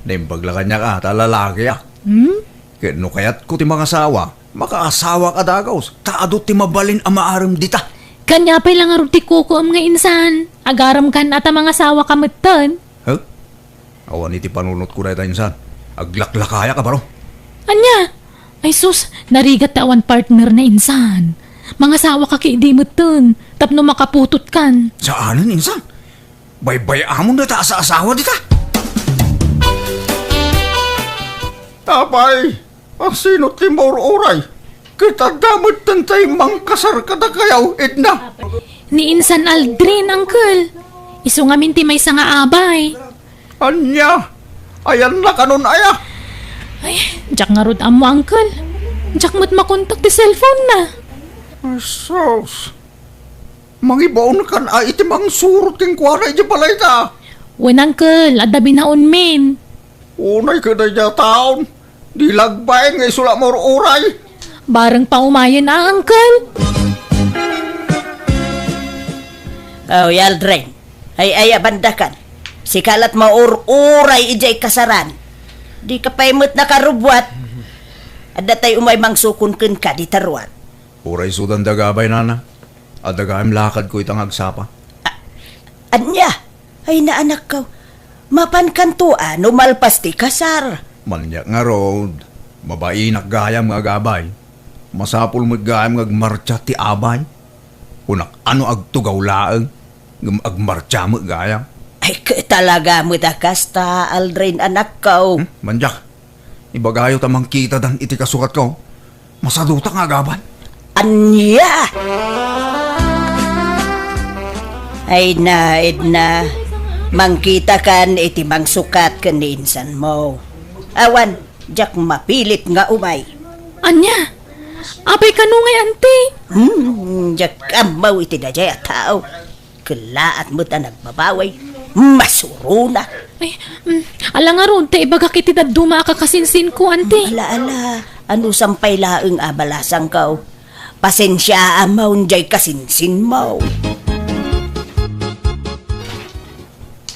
Naimbag la kaniak a, ta lalakiak. Hmm? Ket no kayatko ti mangasawa, makaasawak a dagus, ta adu ti mabalin a maarem dita. Ania pay la ngarud ti kukuem nga insan? Agarem kan a ta mangasawaka metten. Huh? Awan iti panunotko dayta, insan. Aglaklakayak a baro. Ania? Ay sus, narigat ta awan partner na, insan. Mangasawaka ket idi metten, tapno makaputotkan. Saanen, insan. Baybay-amon dayta a saasawa dita. Apay, asino ti maur-uray? Ket adda metten tay mangkasar kadakayo, Edna? Ni Insan Aldrin, Uncle. Isu ngamin ti maysa nga abay. Ania? Ayanna kanon aya? Ay, diak ngarud ammo, Uncle. Diak met makontak ti cellphone na. Ay, sus. Mangibaonkan a iti mangsurot kenkuana idiay balayta. Wen, Uncle, adda binaonmin. Unay ket daydiay a taon, di lagbaen nga isu la maur-uray. Bareng paumayen a, Uncle. Oh, Aldrin. Ay, ay, abandakan. Sika lat maur-uray idiay kasaran. Dika pay met nakarubbuat. Adda tay umay mangsukon kenka dita ruar. Uray isudan dagabay, nana. Adda gayam lakadko ita nga agsapa. A-, ania? Ay, naanakko. Mapankanto a no malpas ti kasar. Maniak ngarud, mabainak gayam nga agabay. Masapul met gayam nga agmartsa ti abay. Kunak, ano agtugaw laeng, ngem agmartsa met gayam. Ay, ket talaga met a kasta, Aldrin, anakko. Hmm? Maniak. Ibagayo ta mangkitadan iti kasuratko. Masadutak nga agabay. Ania? Ay na, Edna. Mangkitakan iti mangsukat ken ni insanmo. Awan, diak mapilit nga umay. Ania? Apay kano ngay, anti? Hmm, diak ammo iti daydiay a tao. Kellaat met a nagbabawi. Masurona. Ay, mm, ala ngarud, ta ibagak iti dadduma a kakasinsinko, anti. Ala, ala. Anusam pay laeng a balasangko. Pasensiaam diay kasinsinmo.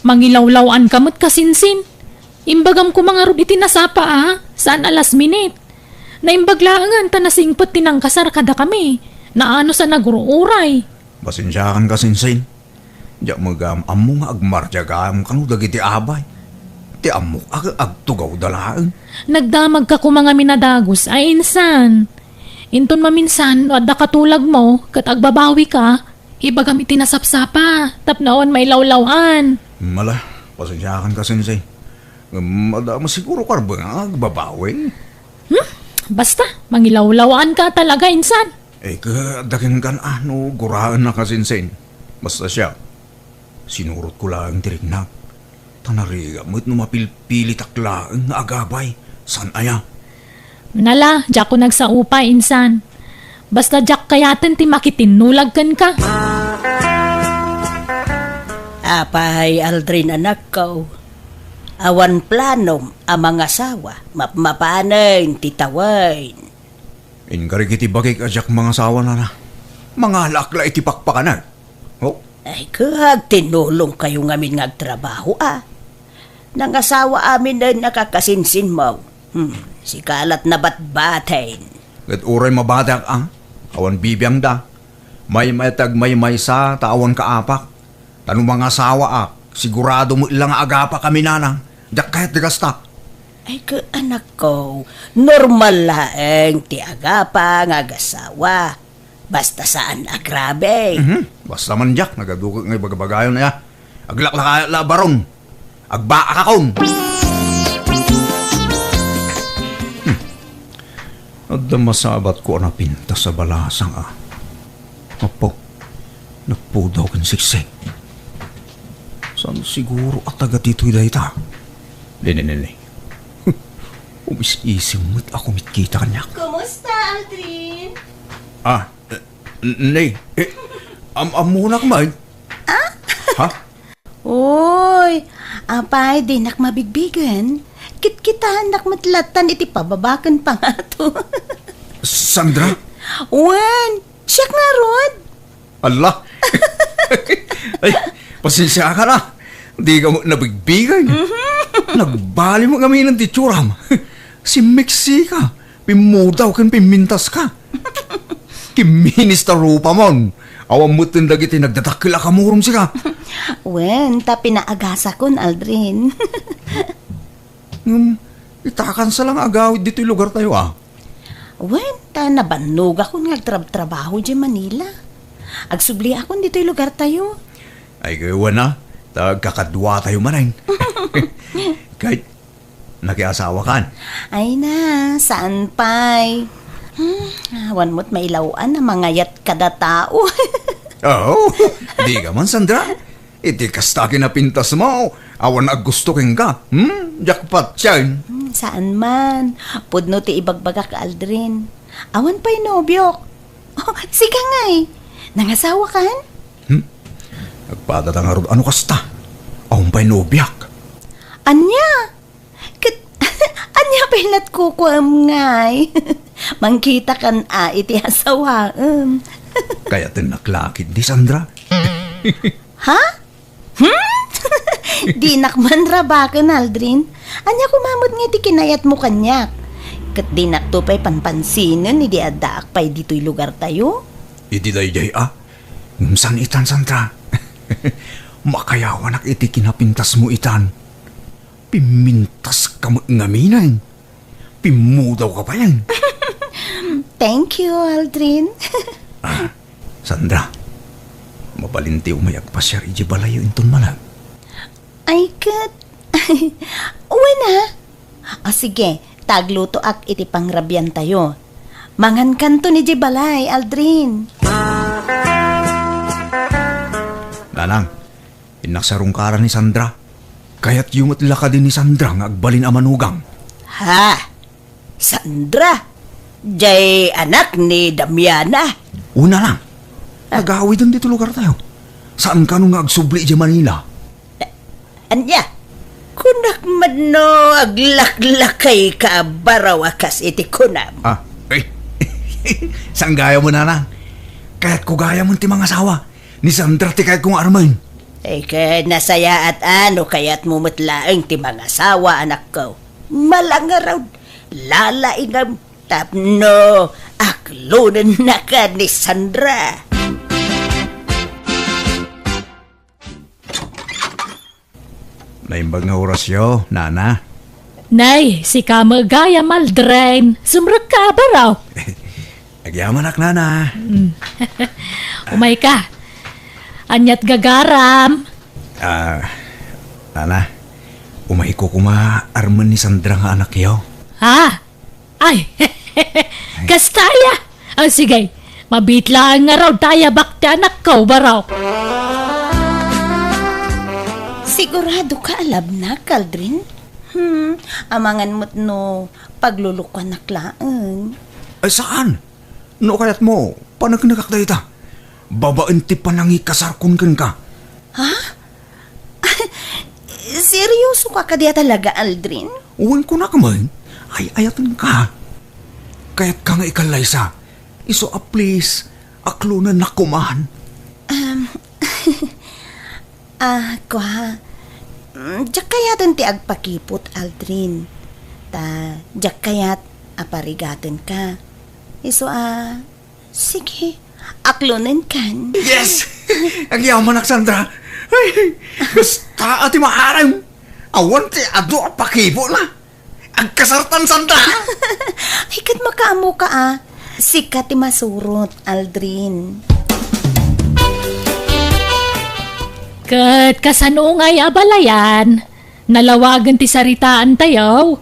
Mangilawlaw-anka met, kasinsin. Imbagam koma ngarud iti nasapa a, saan a last minute. Naimbag laengen ta nasingpet ti nangkasar kadakami. Naanus a nagur-uray. Pasensiakan, kasinsin. Diak met gayam ammo nga agmartsa gayam kano dagiti abay. Ti ammok a agtugawda laeng. Nagdamagka koma ngamin a dagus a insan. Inton maminsan no adda katulagmo ket agbabawika, ibagam iti nasapsapa tapno awan mailawlaw-an. Mala, pasensiakan, kasinsin. Ngem adda met siguro karbeng a agbabawi. Hmm? Basta, mangilawlaw-anka talaga, insan. Eh, ket adda kenka a no guraenna, kasinsin. Basta siak, sinurotko laeng ti riknak. Ta narigat met no mapilpilitak laeng nga agabay. Saan aya? Nala, diakon agsaupa, insan. Basta diak kayaten ti makitinnulag kenka. Apay, Aldrin, anakko, awan planom a mangasawa, mapmapanen ti tawen. Inkarik iti bagik a diak mangasawa, nana. Mangalaak la iti pakpakanak. Oh? Ay, ket tinulongkayo ngamin nga agtrabaho, a. Nangasawa aminen a kakasinsinmo. Hmm, sika lat nabatbaten. Ket uray mabatak, a? Awan bibiangda. Maymayta agmaymaysa ta awan kaapak. Ta no mangasawaak, sigurado met la nga agapakami, nanang. Diak kayat ti kasta. Ay, ka, anakko, normal laeng ti agapa nga agasawa. Basta saan a grabe. Mhm. Basta man diak, nagaduket nga ibagabagayon aya. Aglaklakayat la a baron. Agbaakakon. Hmm. Adda masabatko a napintas a balasang a. Apo, nagpudaw ken siksik. Saan siguro a taga ditoy dayta? Nini, nini. Umis-isim met a kumitkita kaniak. Kumusta, Aldrin? Ah, eh, n-, ni, eh, am-, ammonak man? Ah? Ha? Uy, apay, dinak mabigbigen. Kitkitaennak met lattan iti pababa ken pangato. Sandra? Wen, siak ngarud. Alla! Ay, pasensiakan a. Dika met nabigbigen. Mhm. Nagbali met ngamin ti itsuram. Simmiksika, pimmudaw ken pimmintaska. Kimminis ta rupamon. Awan metten dagiti nagdadakkel a kamurom sika. Wen, ta pinaagasakon, Aldrin. Ngem, itakansa la nga agawid ditoy lugartayo, a. Wen, ta nabannogakon nga agtrabtrabaho idiay Manila. Agsubliakon ditoy lugartayo. Ay, wen a, ta agkakaduatayo manen. Ket, nakiasawakan? Ay na, saan pay. Hmm, awan met mailaw-an a mangayat kada tao. Oo, dika man, Sandra. Iti kasta kinapintasmo, awan aggusto kenka. Hmm? Diak patien. Hmm, saan man. Pudno ti ibagbagak, Aldrin. Awan pay nobiok. Oh, sika ngay. Nangasawakan? Hmm? Agpadata ngarud a no kasta. Awan pay nobiak. Ania? Ket, ania pay lat kukuam ngay? Mangkitakan a iti asawaem. Kayatennak la ketdi, Sandra. Ha? Hmm? Dinak man rabaken, Aldrin. Ania koma met nga iti kinayatmo kaniak? Ket dinakto pay panpansinen idi addaak pay ditoy lugartayo. Idi daydiay a. Ngem saan itan, Sandra? Makayawanak iti kinapintasmo itan. Pimmintaska met ngamin. Pimmudawka payen. Thank you, Aldrin. Ah, Sandra, mabalin ti umay agpasiar idiay balayyo inton malem. Ay, ket. Wen a. Ah, sige, ta aglutoak iti pangrabiantayo. Mangankanton idiay balay, Aldrin. Nanang, innak sarungkaran ni Sandra. Kayatyo met la kadi ni Sandra nga agbalin a manugang? Ha? Sandra? Jay anak ni Damiana? Una lang. Ah. Agawiden ditoy lugartayo. Saan kano nga agsubli idiay Manila? Ania? Kunak met no aglaklakayka a baraw a kas iti kunam. Ah, ay. Saan gayam, nanang? Kayatko gayam ti mangasawa. Ni Sandra ti kayatko nga armen. Ay, ket nasayaat a no kayatmo met laeng ti mangasawa, anakko. Malangarud, lalaingam, tapno aklonennaka ni Sandra. Naimbag nga orasyo, nana. Nay, sika met gayam, Aldrin. Sumrekka a baro. Agyamanak, nana. Mm. Umayka. Aniat gagaram? Ah, nana, umayko koma armen ni Sandra nga anakyo. Ha? Ay, kasta aya? Ah, sige, mabiit laeng ngarud ta ayabak ti anakko, baro. Siguradoka a labnak, Aldrin? Hmm, amangan met no paglulukuanak laeng. Ay, saan? No kayatmo, paneknekak dayta. Babaen ti panangikasarkon kenka. Ha? Seryosoka kadi a talaga, Aldrin? Wen, kunak man. Ay-ayatenka. Kayatka nga ikallaysa. Isu a please, aklonennak koman. Um, ah, kua, mm, diak kayaten ti agpakiput, Aldrin. Ta, diak kayat a parigatenka. Isu a, Sige, aklonenkan. Yes! Agyamanak, Sandra. Ay, kasta a ti maaram. Awan ti adu a pakibona. Agkasartan, Sandra. Ay, ket makaammoka a. Sika ti masurot, Aldrin. Ket kasano ngay a balayan? Nalawagen ti saritaantayo.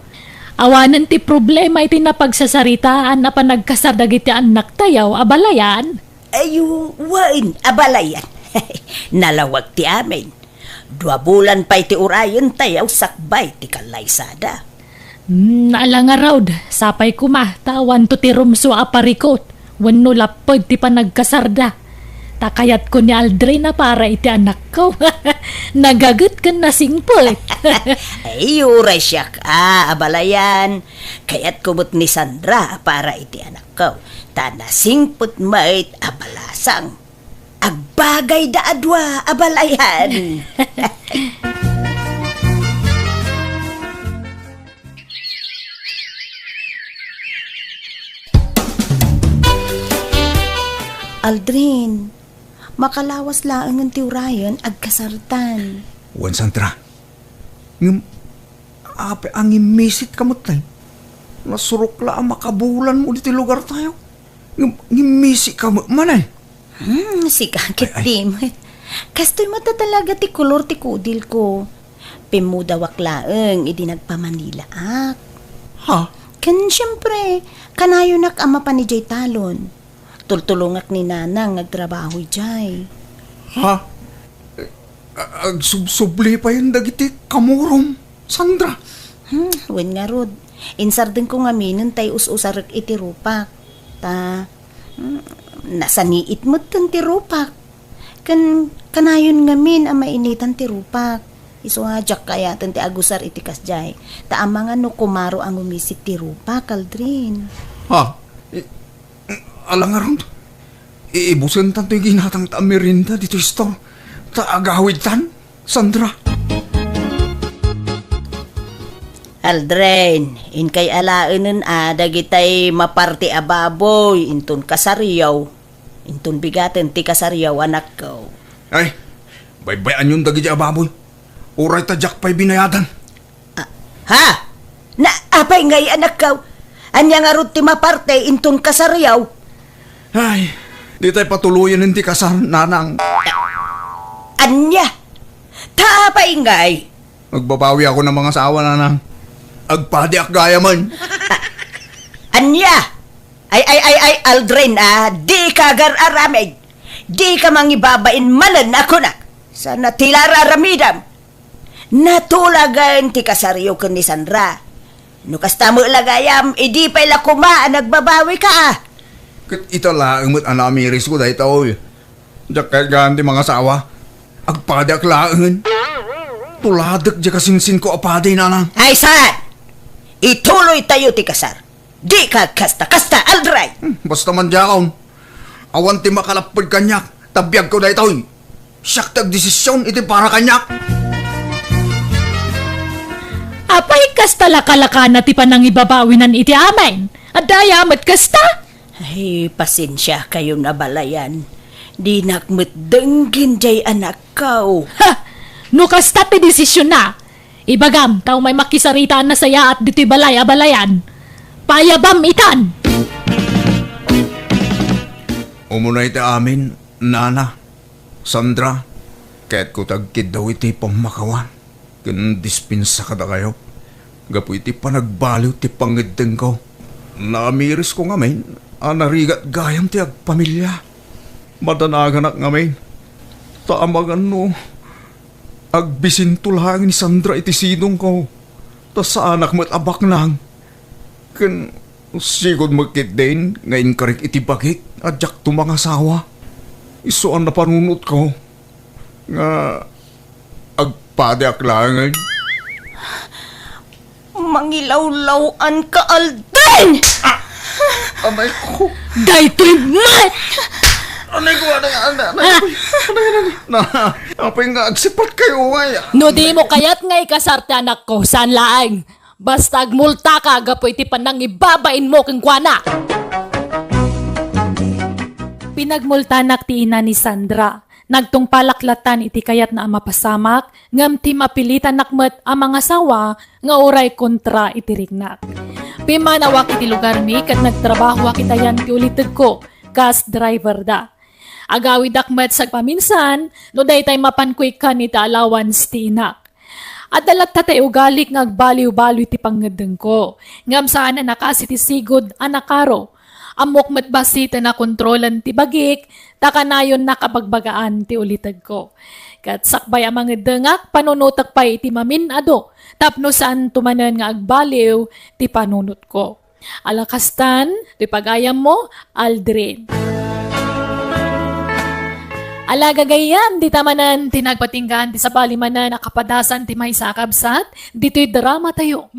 Awanen ti problema iti napagsasaritaan a panagkasar dagiti annaktayo a balayan. Ay, wen, a balayan. Nalawag ti amin. Dua bulan pay ti urayentayo sakbay ti kallaysada. Hmm, ala ngarud, sapay koma, ta awanto ti rumsua a parikut, wenno lapped ti panagkasarda. Ta kayatko ni Aldrin a para iti anakko. Nagaget ken nasingpet. Ay, uray siak a, a balayan. Kayatko met ni Sandra a para iti anakko. Ta nasingpet met a balasang. Agbagayda a dua a balayan. Aldrin, makalawas laengen ti urayen agkasartan. Wen, Sandra. Ngem, apay a ngimmisit ka met, tay? Nasurok la a makabulanmo ditoy lugartayo. Ngem, ngimmisik ka met manen. Hmm, sika ket ay, ay. Di met. Kastoy met talaga ti kolor ti kudilko. Pimmudawak laeng idi nagpamanilaak. Ha? Ken siempre, kanayonak a mapan idiay talon. Tultulongak ni Nanang nga agtrabaho idiay. Ha? A-, agsubsubli payen dagiti kamurom, Sandra. Hmm, wen ngarud. Insardengko ngaminen tay us-usarek iti rupak. Ta, hmm, nasaniit metten ti rupak. Ken kanayon ngamin a mainitan ti rupak. Isu a diak kayaten ti agusar iti kasdiay. Ta amangan no kumaro a ngumisit ti rupak, Aldrin. Ha? I-, Ala ngarud, iibusentan toy ginatangta a merienda ditoy store. Ta agawidtan, Sandra. Aldrin, inkay alaenen a dagitay maparti a baboy inton kasaryo. Inton bigaten ti kasaryo, anakko. Ay, baybay-anyon dagiti a baboy. Uray ta diak pay binayadan. Ah, ha? Na, apay ngay, anakko? Ania ngarud ti maparte inton kasaryo? Ay, ditay patuloyen ti kasar, Nanang. Ania? Ta apay ngay? Agbabawi ako nga mangasawa, Nanang. Agpadiak gayamen. Ah, ania? Ay, ay, ay, ay, Aldrin, ah, dika agar-aramid. Dika mangibabain manen a kunak. Saan a ti la ar-aramidam? Natulagen ti kasaryo ken ni Sandra. No kasta met la gayam, idi pay la koma a nagbabawika, ah. Ket ita laeng met a namirisko daytoy. Diak kayat gayam ti mangasawa. Agpadiak laengen. Tuladek diay kasinsinko a padi, Nanang. Ay, saan? Ituloytayo ti kasar. Dika agkasta-kasta, Aldrin! Hmm, basta man diakon. Awan ti makalapped kaniak, ta biagko daytoy. Siak ti agdesision iti para kaniak. Apay kasta lakalakana ti panangibabawinan iti amin? Adda aya met kasta? Ay, pasensiakayon a balayan. Dinak met denggen diay anakko. Ha! No kasta ti desisionna, ibagam ta umay makisarita a nasayaat ditoy balay a balayan. Payabam itan! Umunay ti amin, Nana, Sandra, kayatko ti agkiddaw iti pammakawan ken dispensa kadakayo gapu iti panagbaliw ti pangngeddengko. Namirisko ngamin a narigat gayam ti agpamilia. Madanaganak ngamin, ta amangan no agbisinto laeng ni Sandra iti sidongko, ta saanak met a baknang. Ken sigud met ketdin nga inkarik iti bagik a diakto mangasawa. Isu a napanunotko nga agpadiak laengen. Mangilawlaw-an ka, Aldrin! Ah! Anay ko! Daytoy met! Anay ko, anay, anay, anay ko. Anay, anay, anay. Na, apay nga agsipatkayo, ay. No dimo kayat nga ikasar ti anakko, saan laeng. Basta agmultaka gapu iti panangibabainmo kenkuana. Pinagmultanak ti ina ni Sandra. Nagtungpalak latan iti kayatna a mapasamak, ngem ti mapilitanak met a mangasawa nga uray kontra iti riknak. Pimmanawak iti lugarmi ket nagtrabahoak iti ayan ti ulitegko, kas driver da. Agawidak met sagpaminsan no daytay mapanko ikkan iti allowance ti inak. Adda latta tay ugalik nga agbaliw-baliw iti pangngeddengko, ngem saan a nakasi ti sigud a nakaro. Ammok met bassit a nakontrolan ti bagik, ta kanayon nakabagbagaan ti ulitegko. Ket sakbay a mangeddengak, panunotek pay iti mamin-adu tapno saanto manen nga agbaliw ti panunotko. Ala kastan, ti pagayammo, Aldrin. Ala gagayyem, dita manen ti nagpatinggaan ti sabali manen a kapadasan ti maysa a kabsat, ditoy drama tayo.